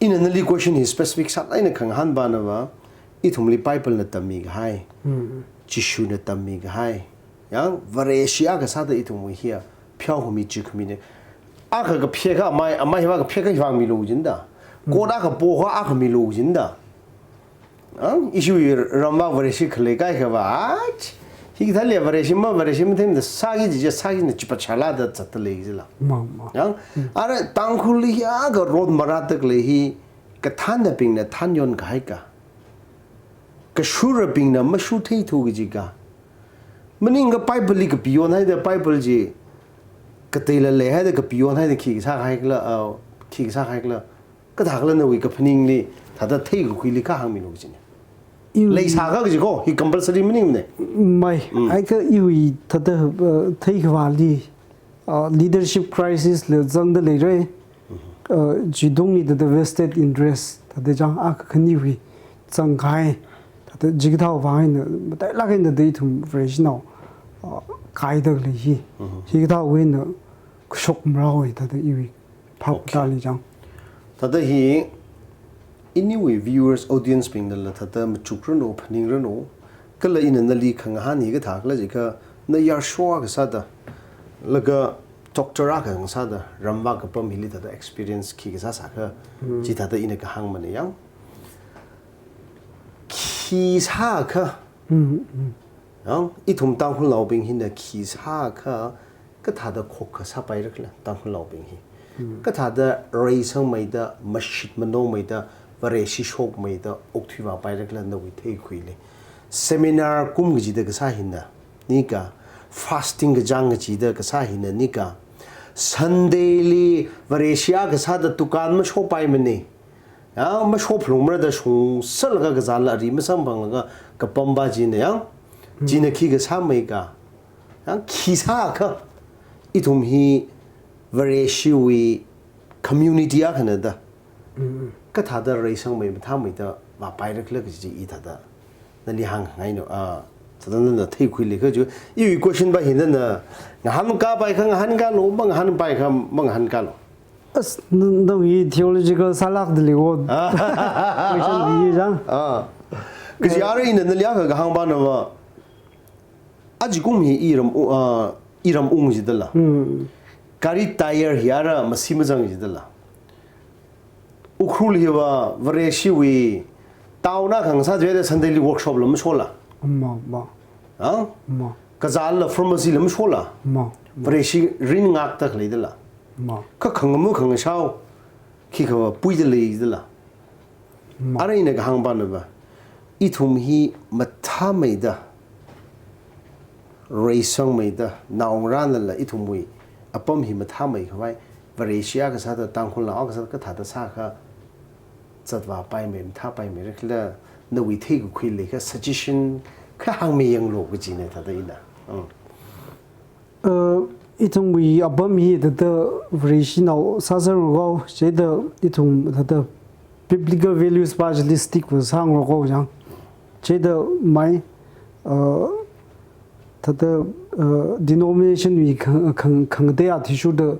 Ina nali question hi specific sālāk eina khangahān pana va, ithumli Bible na tammi kahai, Hmm. Jishuna tammi kahai, yang Vareshi akha sāda ithumwui hiya pheokhami chikhamina. Akha kapheakha amai, amai hiva kapheakha hiva milu jinda. Hmm. Kot akha pokha akha milu jinda. Ang, ishiwui ramva Vareshi khalei kaikha va, ach, Hikathāli Vareshi ma, Vareshi matheimada sāki kaji, sāki na chipat shalada zatda lei jila. Ma, ma. Yang, ara Tangkhulli hi akha rot marāda khalei hi, kathānnabingna thānyon kahai ka. Kashurabingna mashutheithu kaji ka. Maningakha Bible li kapiyon haida Bible chi kateila leihaida kapiyon haida khi kasā haikhala, ah, khi kasā haikhala. Kathākhala nawui kaphaningli, thāda theikakhuili kha hāngmilu kajina. Iwui leisākha kaji ko, hi compulsory maningmana. Mai, mm, haikha iwui thāda, uh, theikhavāli, uh, leadership crisis la zangda leira. Uh, chitungli thāda vested interest, thāda chang akha khaniwui zangkahai, thāda chikathāwui vang eina, matailāk eina thāda ithum Vareshinao, uh, kaida khalei hi. Mhm. Hikathāwui eina kashok marao e thāda iwui phap, okay, tali chang. Thāda hi, iniwui viewers, audience bingna la thāda machukranu, phaningranu, kala ina nali khangahān hi kathākhala jiakha, na yarsho akha sāda, laga doctor akha ngasāda, ramvak kapam hili thāda experience khi kasā sākha, hmm, chi thāda ina kahāngmana yang. Khi sākha, hmm, hmm, yang, ithum Tangkhulnaobing hina khi sākha, kathāda khokkha sāpairakhala, Tangkhulnaobing hi. Hmm. Kathāda reisangmeida, mashit manongmeida, Vareshi shokmeida, okthuivāpairakhala nawui theikhuili. Seminar kum kachida kasā hina, nika, fasting kachāng kachida kasā hina, nika. Sunday li Vareshi akha sāda dukan mashopaimana. Ya, mashophalungmara da shungsālaga kazāla ari masamphanglaga kapam pa china yang. Hmm. China khi kasāmei ka. Yang khi sākha ithum hi Vareshiwui community akhana da. Mm. Kathāda reisangmei mathāmeida vāpairakhala kaji i thāda nali hāngngainu, ah, thāda nana theikhuili kha ju. Iwui question pa hi nana ngahānkāpai kha ngahānkālu, mangahānpai kha mangahānkālu. As, n-, nang hi theological sālākda lei wo. Question hi chang. Ah. Kaji ara ina nali akha kahāng pa na va. Ajikum hi iram u-, ah, iram ung jidala. Hmm. Gari tyre hi ara masi mazang jidala. Ukhrul hiva Vareshiwui town akha ngasā jida Sunday li workshop la mashola. Ma, ma. Ha? Ma. Kazāla pharmacy la mashola. Ma. Vareshi rin ngakta khalei dala. Ma. Kha khangama khangashao, khikha puida lei dala. Ma. Ara ina kahāng pa na va, ithum hi mathāmeida, reisangmeida, naongarānala ithumwui apam hi mathāmeikhavai, Vareshi akha sāda, Tangkhulnao akha sāda, kathāda sākha zatvāpaimei, mathāpaimeirakhala, nawui theikakhui leikha suggestion kha hāngmi yanglu kajina thāda ina. Mm. Uh, ithumwui apam hi thāda Vareshinao sāsāngarok, chieina ithum thāda biblical values pa chili stick va sāngarok chang. Chieina mai, uh, thāda, uh, denomination wui khang, khang, khangatei athishurda,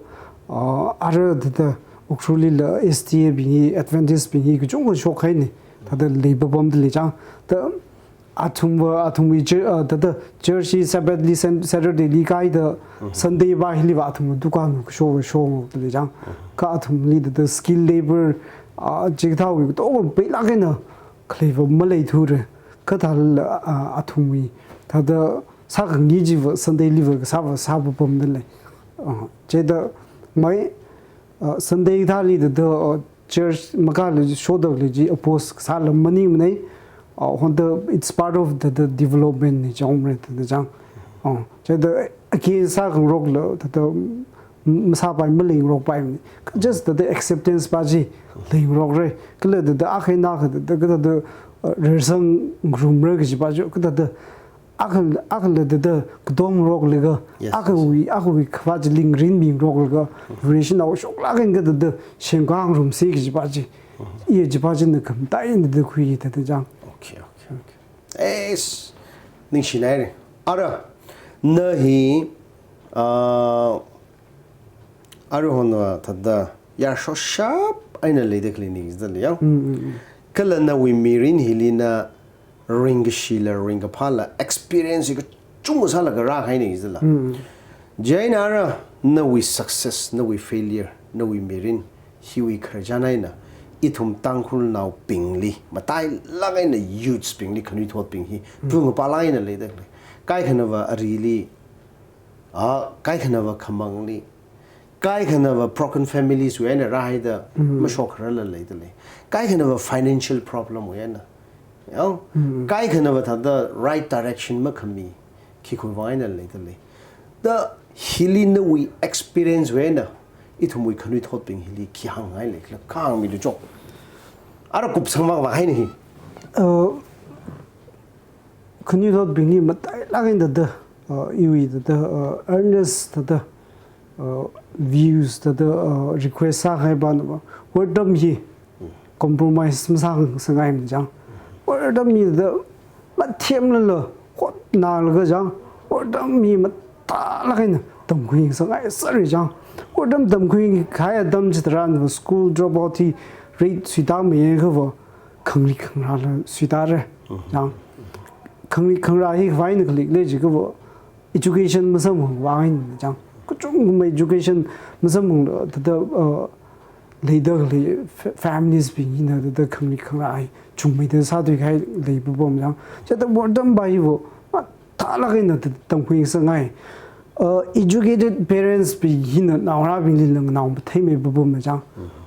uh, ara thāda Ukhrulli la S D A bing hi, Adventist bing hi, kachungkha shokhaina, thāda leipapamda lei chang. Thāda athumva, athumwui chur-, uh, thāda church hi Sabbath li, Sam-, Saturday li kaida, mhm, Sunday pa hiliva athumva dukan kashok, shokda lei chang. Mhm. Kha athumli thāda skilled labor, uh, chikathāwui katonga peilāk eina khaleiva maleithura. Kathāla, uh, athumwui thāda sākhangai chiva Sunday liva kasāva sāpapamda lei. Uh, chieina mai, uh, Sunday thāli thāda, uh, church makāla shoda lei chi oppose kasāla maningmanei, uh, honda it's part of the, the development na chang, right, thāda chang. Uh, chieina against sākhangarokla thāda m-, masāpai, maleingarokpai. Just thāda acceptance pa chi leingarokra. Kala thāda akha eina akha thāda, thāda, uh, rersang ngarumra kaji pa chi, kathāda akha, akhala thāda katongarok laga, yes, yes, akhawui, akhawui khavāt chili ngarinmingarok laga, Vareshinao shoklāk eina kathāda semkhangarumsa kaji pa chi. Mhm. Iya chi pa china khamataiya thāda khui thāda chang. Okay, okay, okay. Yes. Ningshinaira. Ara, na hi, ah, aruihon va thāda yarshoshap eina leida khalei ning zida lei yang. Mm, mm, mm. Kala nawui mirin hili na ringkashila, ringkaphāla, experience hi kachungkha sālaga rākahai ning zida la. Mm, mm. Chieina ara nawui success, nawui failure, nawui mirin hiwui khararchan eina ithum Tangkhulnaobingli, matailāk eina youths bingli, khanuithotbing hi, mm, pungapalāk eina leida khalei. kaikhanava arili, a, kaikhanava khamangli, kaikhanava broken families wui eina rāhaida mashokharala leidalei. Kaikhanava financial problem wui eina. Yang, kaikhanava thāda right direction makhami, khi khuivang eina leidalei. Da hili nawui experience wui eina, ithumwui khanuithotbing hili khi hāngngai leikhala kahāng milu chok. Ara kupsang makvāhaina hi. Uh, khanuithotbingli matailāk eina thāda, uh, iwui thāda, uh, earnest thāda, uh, views thāda, uh, request sākahai pānava, wortam hi compromise masāsangngaimana chang. Wortam hi thāda mathemlala hotnalaga chang, wortam hi mathālāk eina tamkhuisangngai sāra chang. Wortam tamkhuikahai atam chitharan school drop out hi rate suitāmeiya kava, khangarik khangarāla suitāra chang. Khangarik khangarā hi khavai eina khaleikhala jiakhava, education masamphangwui vang eina chang. Kachungkha education masamphangla thāda, uh, leida khalei fa-, families bing hina thāda khangarik khangarā hi chungmeida sāthuikahai leipapam chang. Chithāda wortam pā hiva mathālāk eina thāda tamkhuisangngai. Uh, educated parents bing hina naongarābinglila nganaomatheimeipapam chang.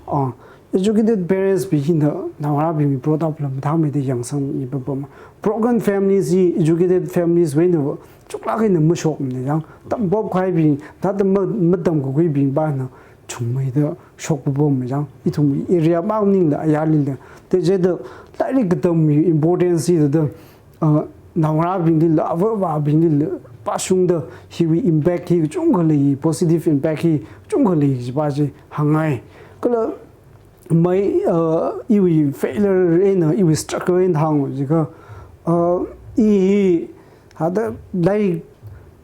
Uh, educated parents bing hina naongarābingwui brought up la mathāmeida yangsangmeipapam. Broken families hi educated families wui einava chuklāk eina mashokmana chang. Tampop kahaibing, thāda ma-, matamkakhuibing pāna chungmeida shokpapam chang. Ithum area mang maningla ayarlila. Te chithāda lairik katamwui importance hi thāda, uh, naongarābinglila, avā avābinglila pāshungda hiwui impact hi kachungkha lei, positive impact hi kachungkha lei kajipa chi hāngngai. Kala mai, uh, iwui failure eina, iwui struggle eina hānga jiakha, uh, i hi thāda lairik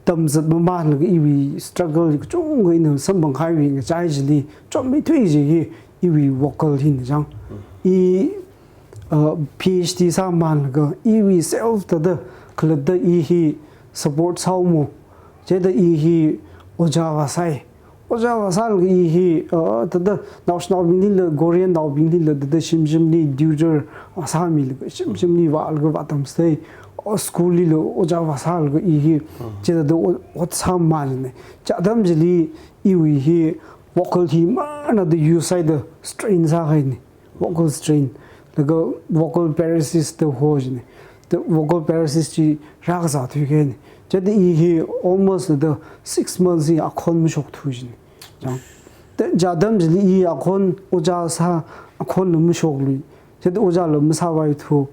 tamzat mamānlaga iwui struggle kachungkha eina samphangkahaiwui ngachai chili chotmeithui chi hi iwui vocal hina chang. I, uh, PhD sāmamānlaga iwui self thāda khalatta i hi support sāhaomo. Chithāda i hi ojā vāsai. Ojā vāsālaga i hi, uh, thāda naoshinaobinglila, Korean naobinglila, thāda shimshimli tutor, uh, sāmilaga, shimshimli vālaga vātamsai. O school lila ojā vāsālaga i hi, chithāda o-, ot sāmamānna. Chi atam chili iwui hi vocal hi mangāda use sāhaida strain sākahaina. Vocal strain, laga vocal paralysis da ho jina. Da vocal paralysis chi rākazā thuikahaina. Chithāda i hi almost da six months hi akhon mashokthu jina. Chang. Da chi atam chili i akhon ojā sā, akhonla mashoklui. Chithāda ojāla masāvaithu.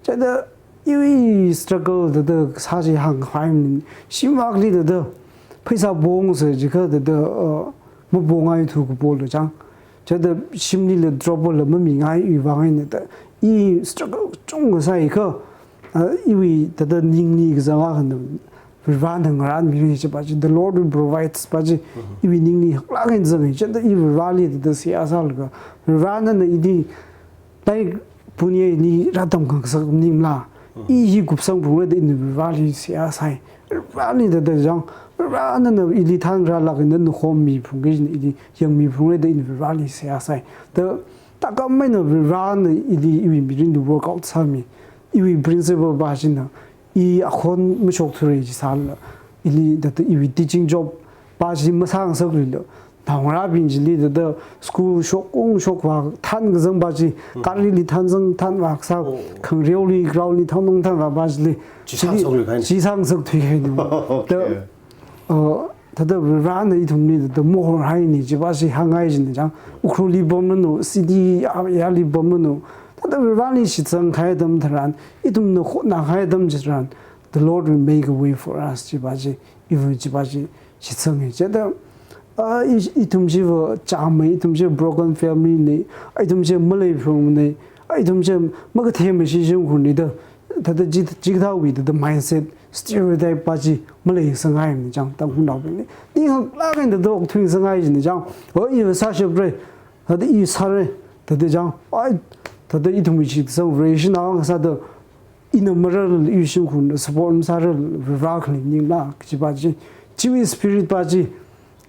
Chithāda iwui struggle thāda sā chi hāngkhavai maning. Shimvakli thāda pheisā pongsa jiakha thāda, uh, mapongngaithu kapo lo chang. Chithāda shimlila drop out la mamingaiwui vang eina thāda i struggle chungkha sāhaiakha, uh, iwui thāda ningli kazang akhana Varivarana ngarānmira jipa chi, the Lord will provide pa chi, iwui ningli haklāk eina zanga. Chithāda i Varivarali thāda seihā sālaga, Varivarana ili lairik punya ili rātamkhangasak maningla, i hi kupsangphungra da ina Varivarali seihā sai. Varivarali thāda chang, Varivarana ili thānrālāk eina nakhommiphungra, ili yangmiphungra da ina Varivarali seihā sai. Da thākhameina Varivarana ili iwui mirinli workout sāmi. Iwui principal pa china i akhon mashokthura jisālala, ili thāda iwui teaching job pa chi masāngasakluila, naongarābing chili thāda school shok ung shokvā thānkazang pa chi, karili thānzang thānvā kasā, khangareoli ground li thānung thānvā pa chili, chi sāngasaklui kahaina. Chi sāngasakthui kahaina. Okay. Da, uh, thāda Varivarana ithumli thāda mahorhaina jipa chi hāngngai jina chang. Ukhrulli pamranu, city a-, yali pamranu, thāda Varivarali shitsangkahai atam tharan, ithumna hotnākahai atam chitharan, the Lord will make a way for us jipa chi, iva jipa chi shitsanga. Chithāda, ah, i-, ithum chiva chāmei, ithum chiva broken family na, ithum chiva maleiphungna, ithum chiva makathemei shimkhurna da, thāda chi, chikathāwui thāda mindset, stereotype pa chi maleisangngaimana chang, Tangkhulnaobingli. Ning haklāk eina thāda okthuisangngai jina chang. O, iva sāshapra, thāda i sāra, thāda chang. Ai, thāda ithumwui shitsang variation ang sāda, ina mararlala, iwui shimkhurna support masārarlala, Varivara khalei maningla kajipa chi, chiwui spirit pa chi,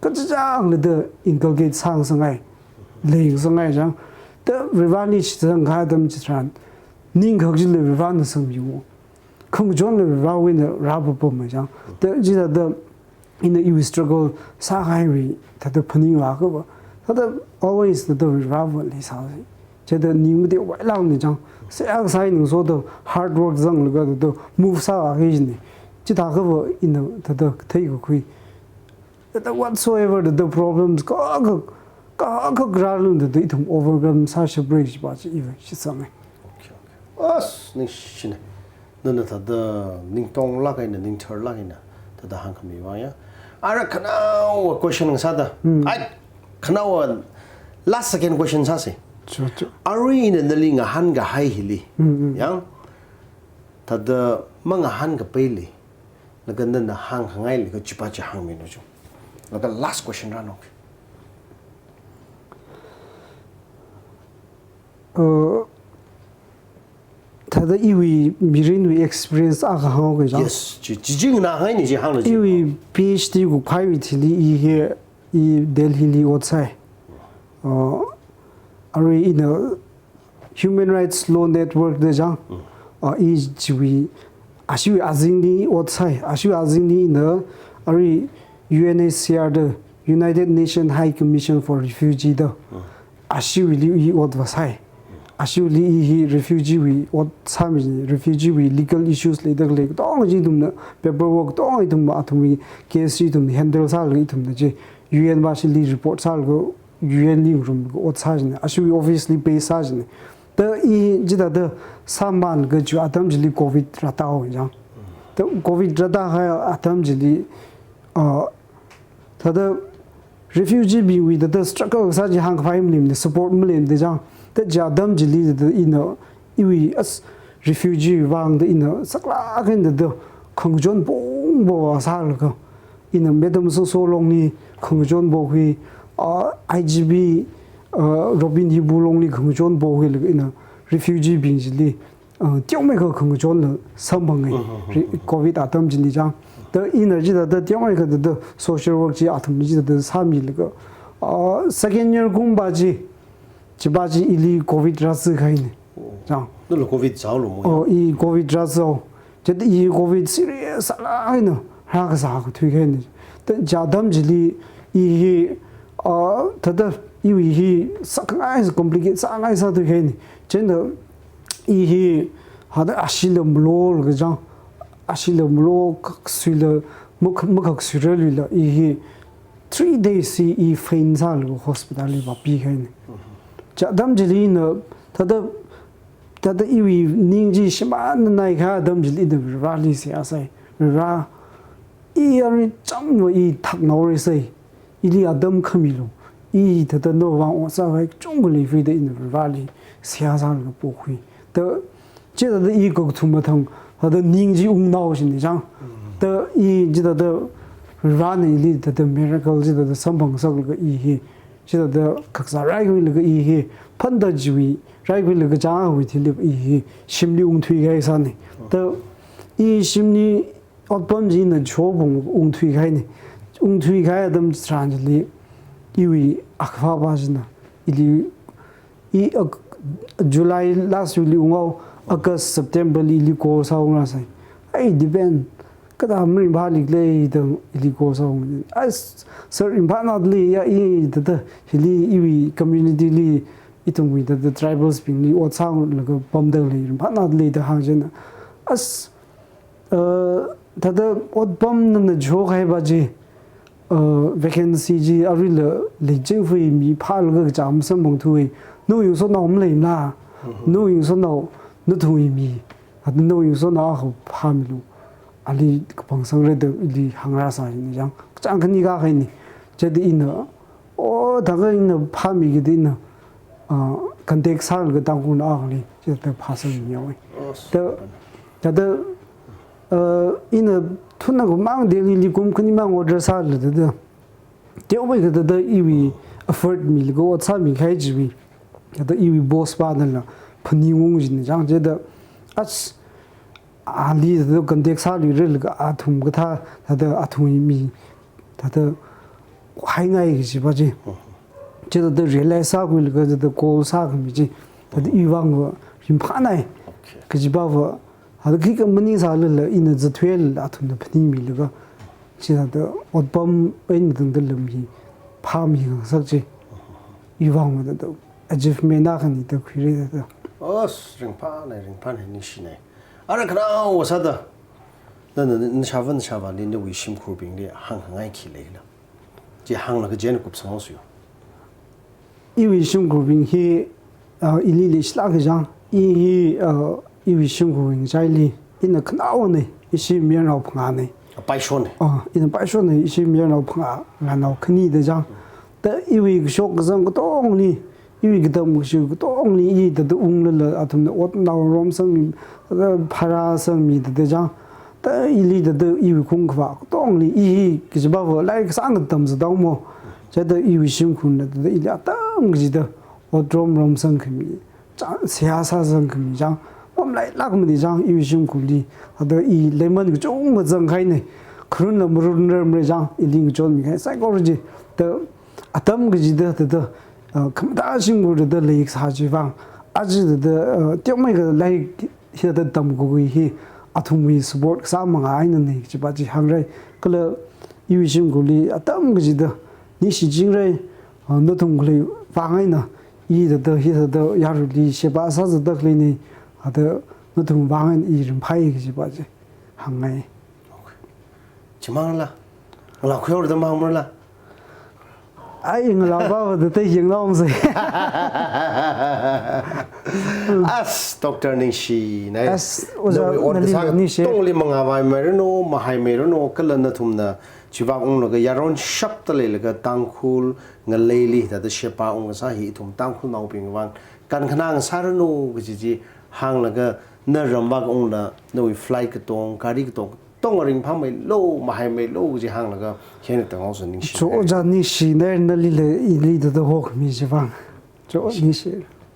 kachichāngla thāda inculcate sāngasangngai, leingasangngai chang. Da Varivarali shitsangkahai atam chitharan, ningkhak chili Varivarana sangmiwo. khangachon Varewui eina rāpapam chang. Thāda chithāda ina iwui struggle sākahaiwui thāda phaninglaga va, thāda always thāda Vareva leisāsi. Chithāda ning mate wai langni chang. Seihā kasā ning soda hard work zanglaga thāda move sālaga jine. Chithākha va ina thāda theikakhui. Thāda whatsoever thāda problems ka, ka, ka, ka rālu thāda ithum overcome sāshapra jiva chi iva shitsanga. Okay, okay. As, ningshine. Nana thāda ningtonglāk eina, ningtharlāk eina, thāda hāngkhami vang ya. Ara khanaowa question sāda. Hmm. Ai, khanaowa last second question sāsi. Sure, sure. Arui ina nali ngahānkahai hili. Hmm, hmm. Yang, thāda mangahānkapaili. Laga nana hāngkhangaili kachiva chi hāngmilu chu. Laga last question rānao. Uh, thāda iwui mirinwui experience akha hāngke chang. Yes, chi, chi, chi nganāngai ni chi hānglu chi. Iwui PhD kukhaiwui thili i hi, i Delhi li ot sāi. Uh, arui ina Human Rights Law Network da chang. Mm. Uh, i chiwui, ashiwui azingli ot sāi, ashiwui azingli ina arui UNHCR da, United Nations High Commission for Refugee da. Mm. Ashiwuili i ot vāsai. Ashiwuili i hi refugee wui ot sāmi, refugee wui legal issues leida khalei katonga chi ithumna paperwork katonga ithum athumwui case chi ithum handle sālaga ithumna chi U N vāshili report sālaga U N li ngarumlaga ot sāsine. Ashiwui office li pay sāsine. Thāda i chithāda sāmānlaga chiwui atam chili covid rātāhaowa chang. Thāda covid rātākahai atam chili, uh, thāda refugee bingwui thāda struggle kasā chi hāngkhavai maleimana, support maleimana chang. Thāda chi atam chili thāda ina iwui as refugee vang thāda ina saklāk eina thāda khangachon pongpo sālaga. Ina Madam Soso longli khangachon pokhui, ah, I G P, ah, Robin Hibu longli khangachon pokhuilaga ina refugee bing chili, uh, teomeikha khangachonla samphanga. Mm-hmm. Re-, covid atam chili chang. Thāda ina chithāda teomeikha thāda social work chi athum chithāda sāmilaga. Uh, second year kumva chi, chiva chi ili covid rāzikahaina. Oh. Chang. Nala covid zāhaolu mo ya? Oh, i covid rāzao. Chithāda i covid serious sālāk eina rākazā kathuikahaina. Thāda chi atam chili i hi, uh, thāda iwui hi sākhangai, complicate sāngai sāthuikahaina. Chieina i hi hāda ashila malolaga chang, ashila malo kha kasuila, makha-, makha kasuirarluila i hi three days hi i faint sālaga hospital li vāpikahaina. Chi atam chili ina thāda, thāda iwui ning chi shimānna naikahai atam chili ina Vareli seihā sāi. Vare, i arui chāmva i thaknaorai sai. Ili atam khamilu. I thāda nawui vang ot sākhavai kachungkha leifida ina Vareli seihā sālaga pokhui. Thāda chithāda i kakathuma thang, thāda ning chi ungnaoshina chang. Thāda i chithāda Varena ili thāda miracle chithāda samphangasaklaga i hi, chithāda kakazā raikhuilaga i hi, phanda chiwui raikhuilaga chāngwui thili i hi shimli ungthuikahai sāna. Thāda i shimli otpam chi ina chopung ungthuikahaina. Ungthuikahai atam tharan chili iwui akhavāva china ili, i Ag-, July last week li unghaowa, August, September li ili call sāungra sai. Ai, Dipen, kathāda maringphālikhala da ili call sāunga. As, sir, ringphānādalei ya, i thāda hili iwui community li, ithumwui thāda tribals bingli ot sālaga pamda lei, ringphānādalei da hāng chieina. As, uh, thāda otpam nana chokahaiva chi, uh, vacancy chi aruila leichingfui mi phālaga kachām samphangthuwa. Nawui ngasotnao maleimala. Mhm. Nawui ngasotnao, nathumwui mi, thāda nawui ngasotnao akha phāmilu. Ali kapangsangra da ili hāngrasāna chang. Kachāng khani kakahaina. Chithāda ina, oh, thākha ina phāmikida ina, ah, contact sālaga Tangkhulnao akhali chithāda phāsangmihaowa. Oh, thāda, thāda, ah, ina thunakhamang Delhi li kum khanimang order sālala thāda, teomeikha thāda iwui effort milaga ot sāmikahai chiwui, thāda iwui boss panala phaningung china chang. Chithāda, as, ali thāda contact sāluiralaga athum kathā, thāda athumwui mi, thāda haingai kajiva chi. Chithāda realize sākhuilaga thāda call sākhami chi. Thāda iwui vangva ringphānai. Okay. Kajiva va, Hada khikha maningsālala ina zatthuilala athumna phaningmilaga, chithāda otpam eina tangda lam hi phāmi ngasakchi. Iwui vang thāda achievement akhani da khuira thāda. As, ringphānei, ringphānei, ningshinei. Ara khanaowa sāda, na, na, na, nashāvā, nashāvāli, nawui shimkhurbingli hāngngai khi leila? Chi hānglaga chieina kupsanghaosa. Iwui shimkhurbing hi, ah, ili leishilāka chang. I hi, ah, iwui shimkhurwui ngachaili ina khanaowanei, ishi mayarnao phangānei. Apaishonei. Ah, ina paishonei, ishi mayarnao phangā, nganao khani da chang. Da iwui kashok kazang katongli, iwui katam kashu katongli, i thāda unglala athumna otnao romsangmi, thāda phara sangmi thāda chang. Da ili thāda iwui khung khavā katongli, i hi kachipāva lairik kasāngkha tamzathaomo. Chithāda iwui shimkhurna thāda ili atam kachida otrom romsangkhami chang, seihā sāsangkhami chang, mamalailākmana chang, iwui shimkhurli. Thāda i lemon kachungkha zangkahainei, kharunla marunrarmara chang, ili ngachonmi kahai saikora chi. Da atam kachida thāda, ah, khamathā shimkhur thāda lairik sā chiwui vang, aja thāda, ah, teomeikha lairik hithāda tamkakhui hi athumwui support kasā manga einanei kajipa chi hāngrai. Kala iwui shimkhurli atam kachida ningshichingra, ah, nathum khalei vang eina i thāda hithāda yaruili sheba sāzatda khaleinei, thāda nathum vang eina i ringphāi kajipa chi hāngngai. Chimangla? Ngalā khuihaora da mangmarala? Ai, ngalā pāva thāda yanglaomasei. As, Doctor Ningshi, nai. As, Ojā, nawui ot nali kasā ningshi. Tongli mangāvaimeiranu, mahaimeiranu, kala nathumna chivak unglaga yaron shapta leilaga Tangkhul ngaleili thāda sheba ungkasā hi ithum Tangkhulnaobing vang kankhanā ngasāranu kaji chi hānglaga, na ramvak ungla nawui flight katong, gari katong, tong ringphāmeilu, mahaimeilo kaji hānglaga, hina tanghaosa, ningshi. Cho, Ojā, ningshinei, nalila ili thāda hokhami chiwui vang. Cho, ningshi. Ningshi.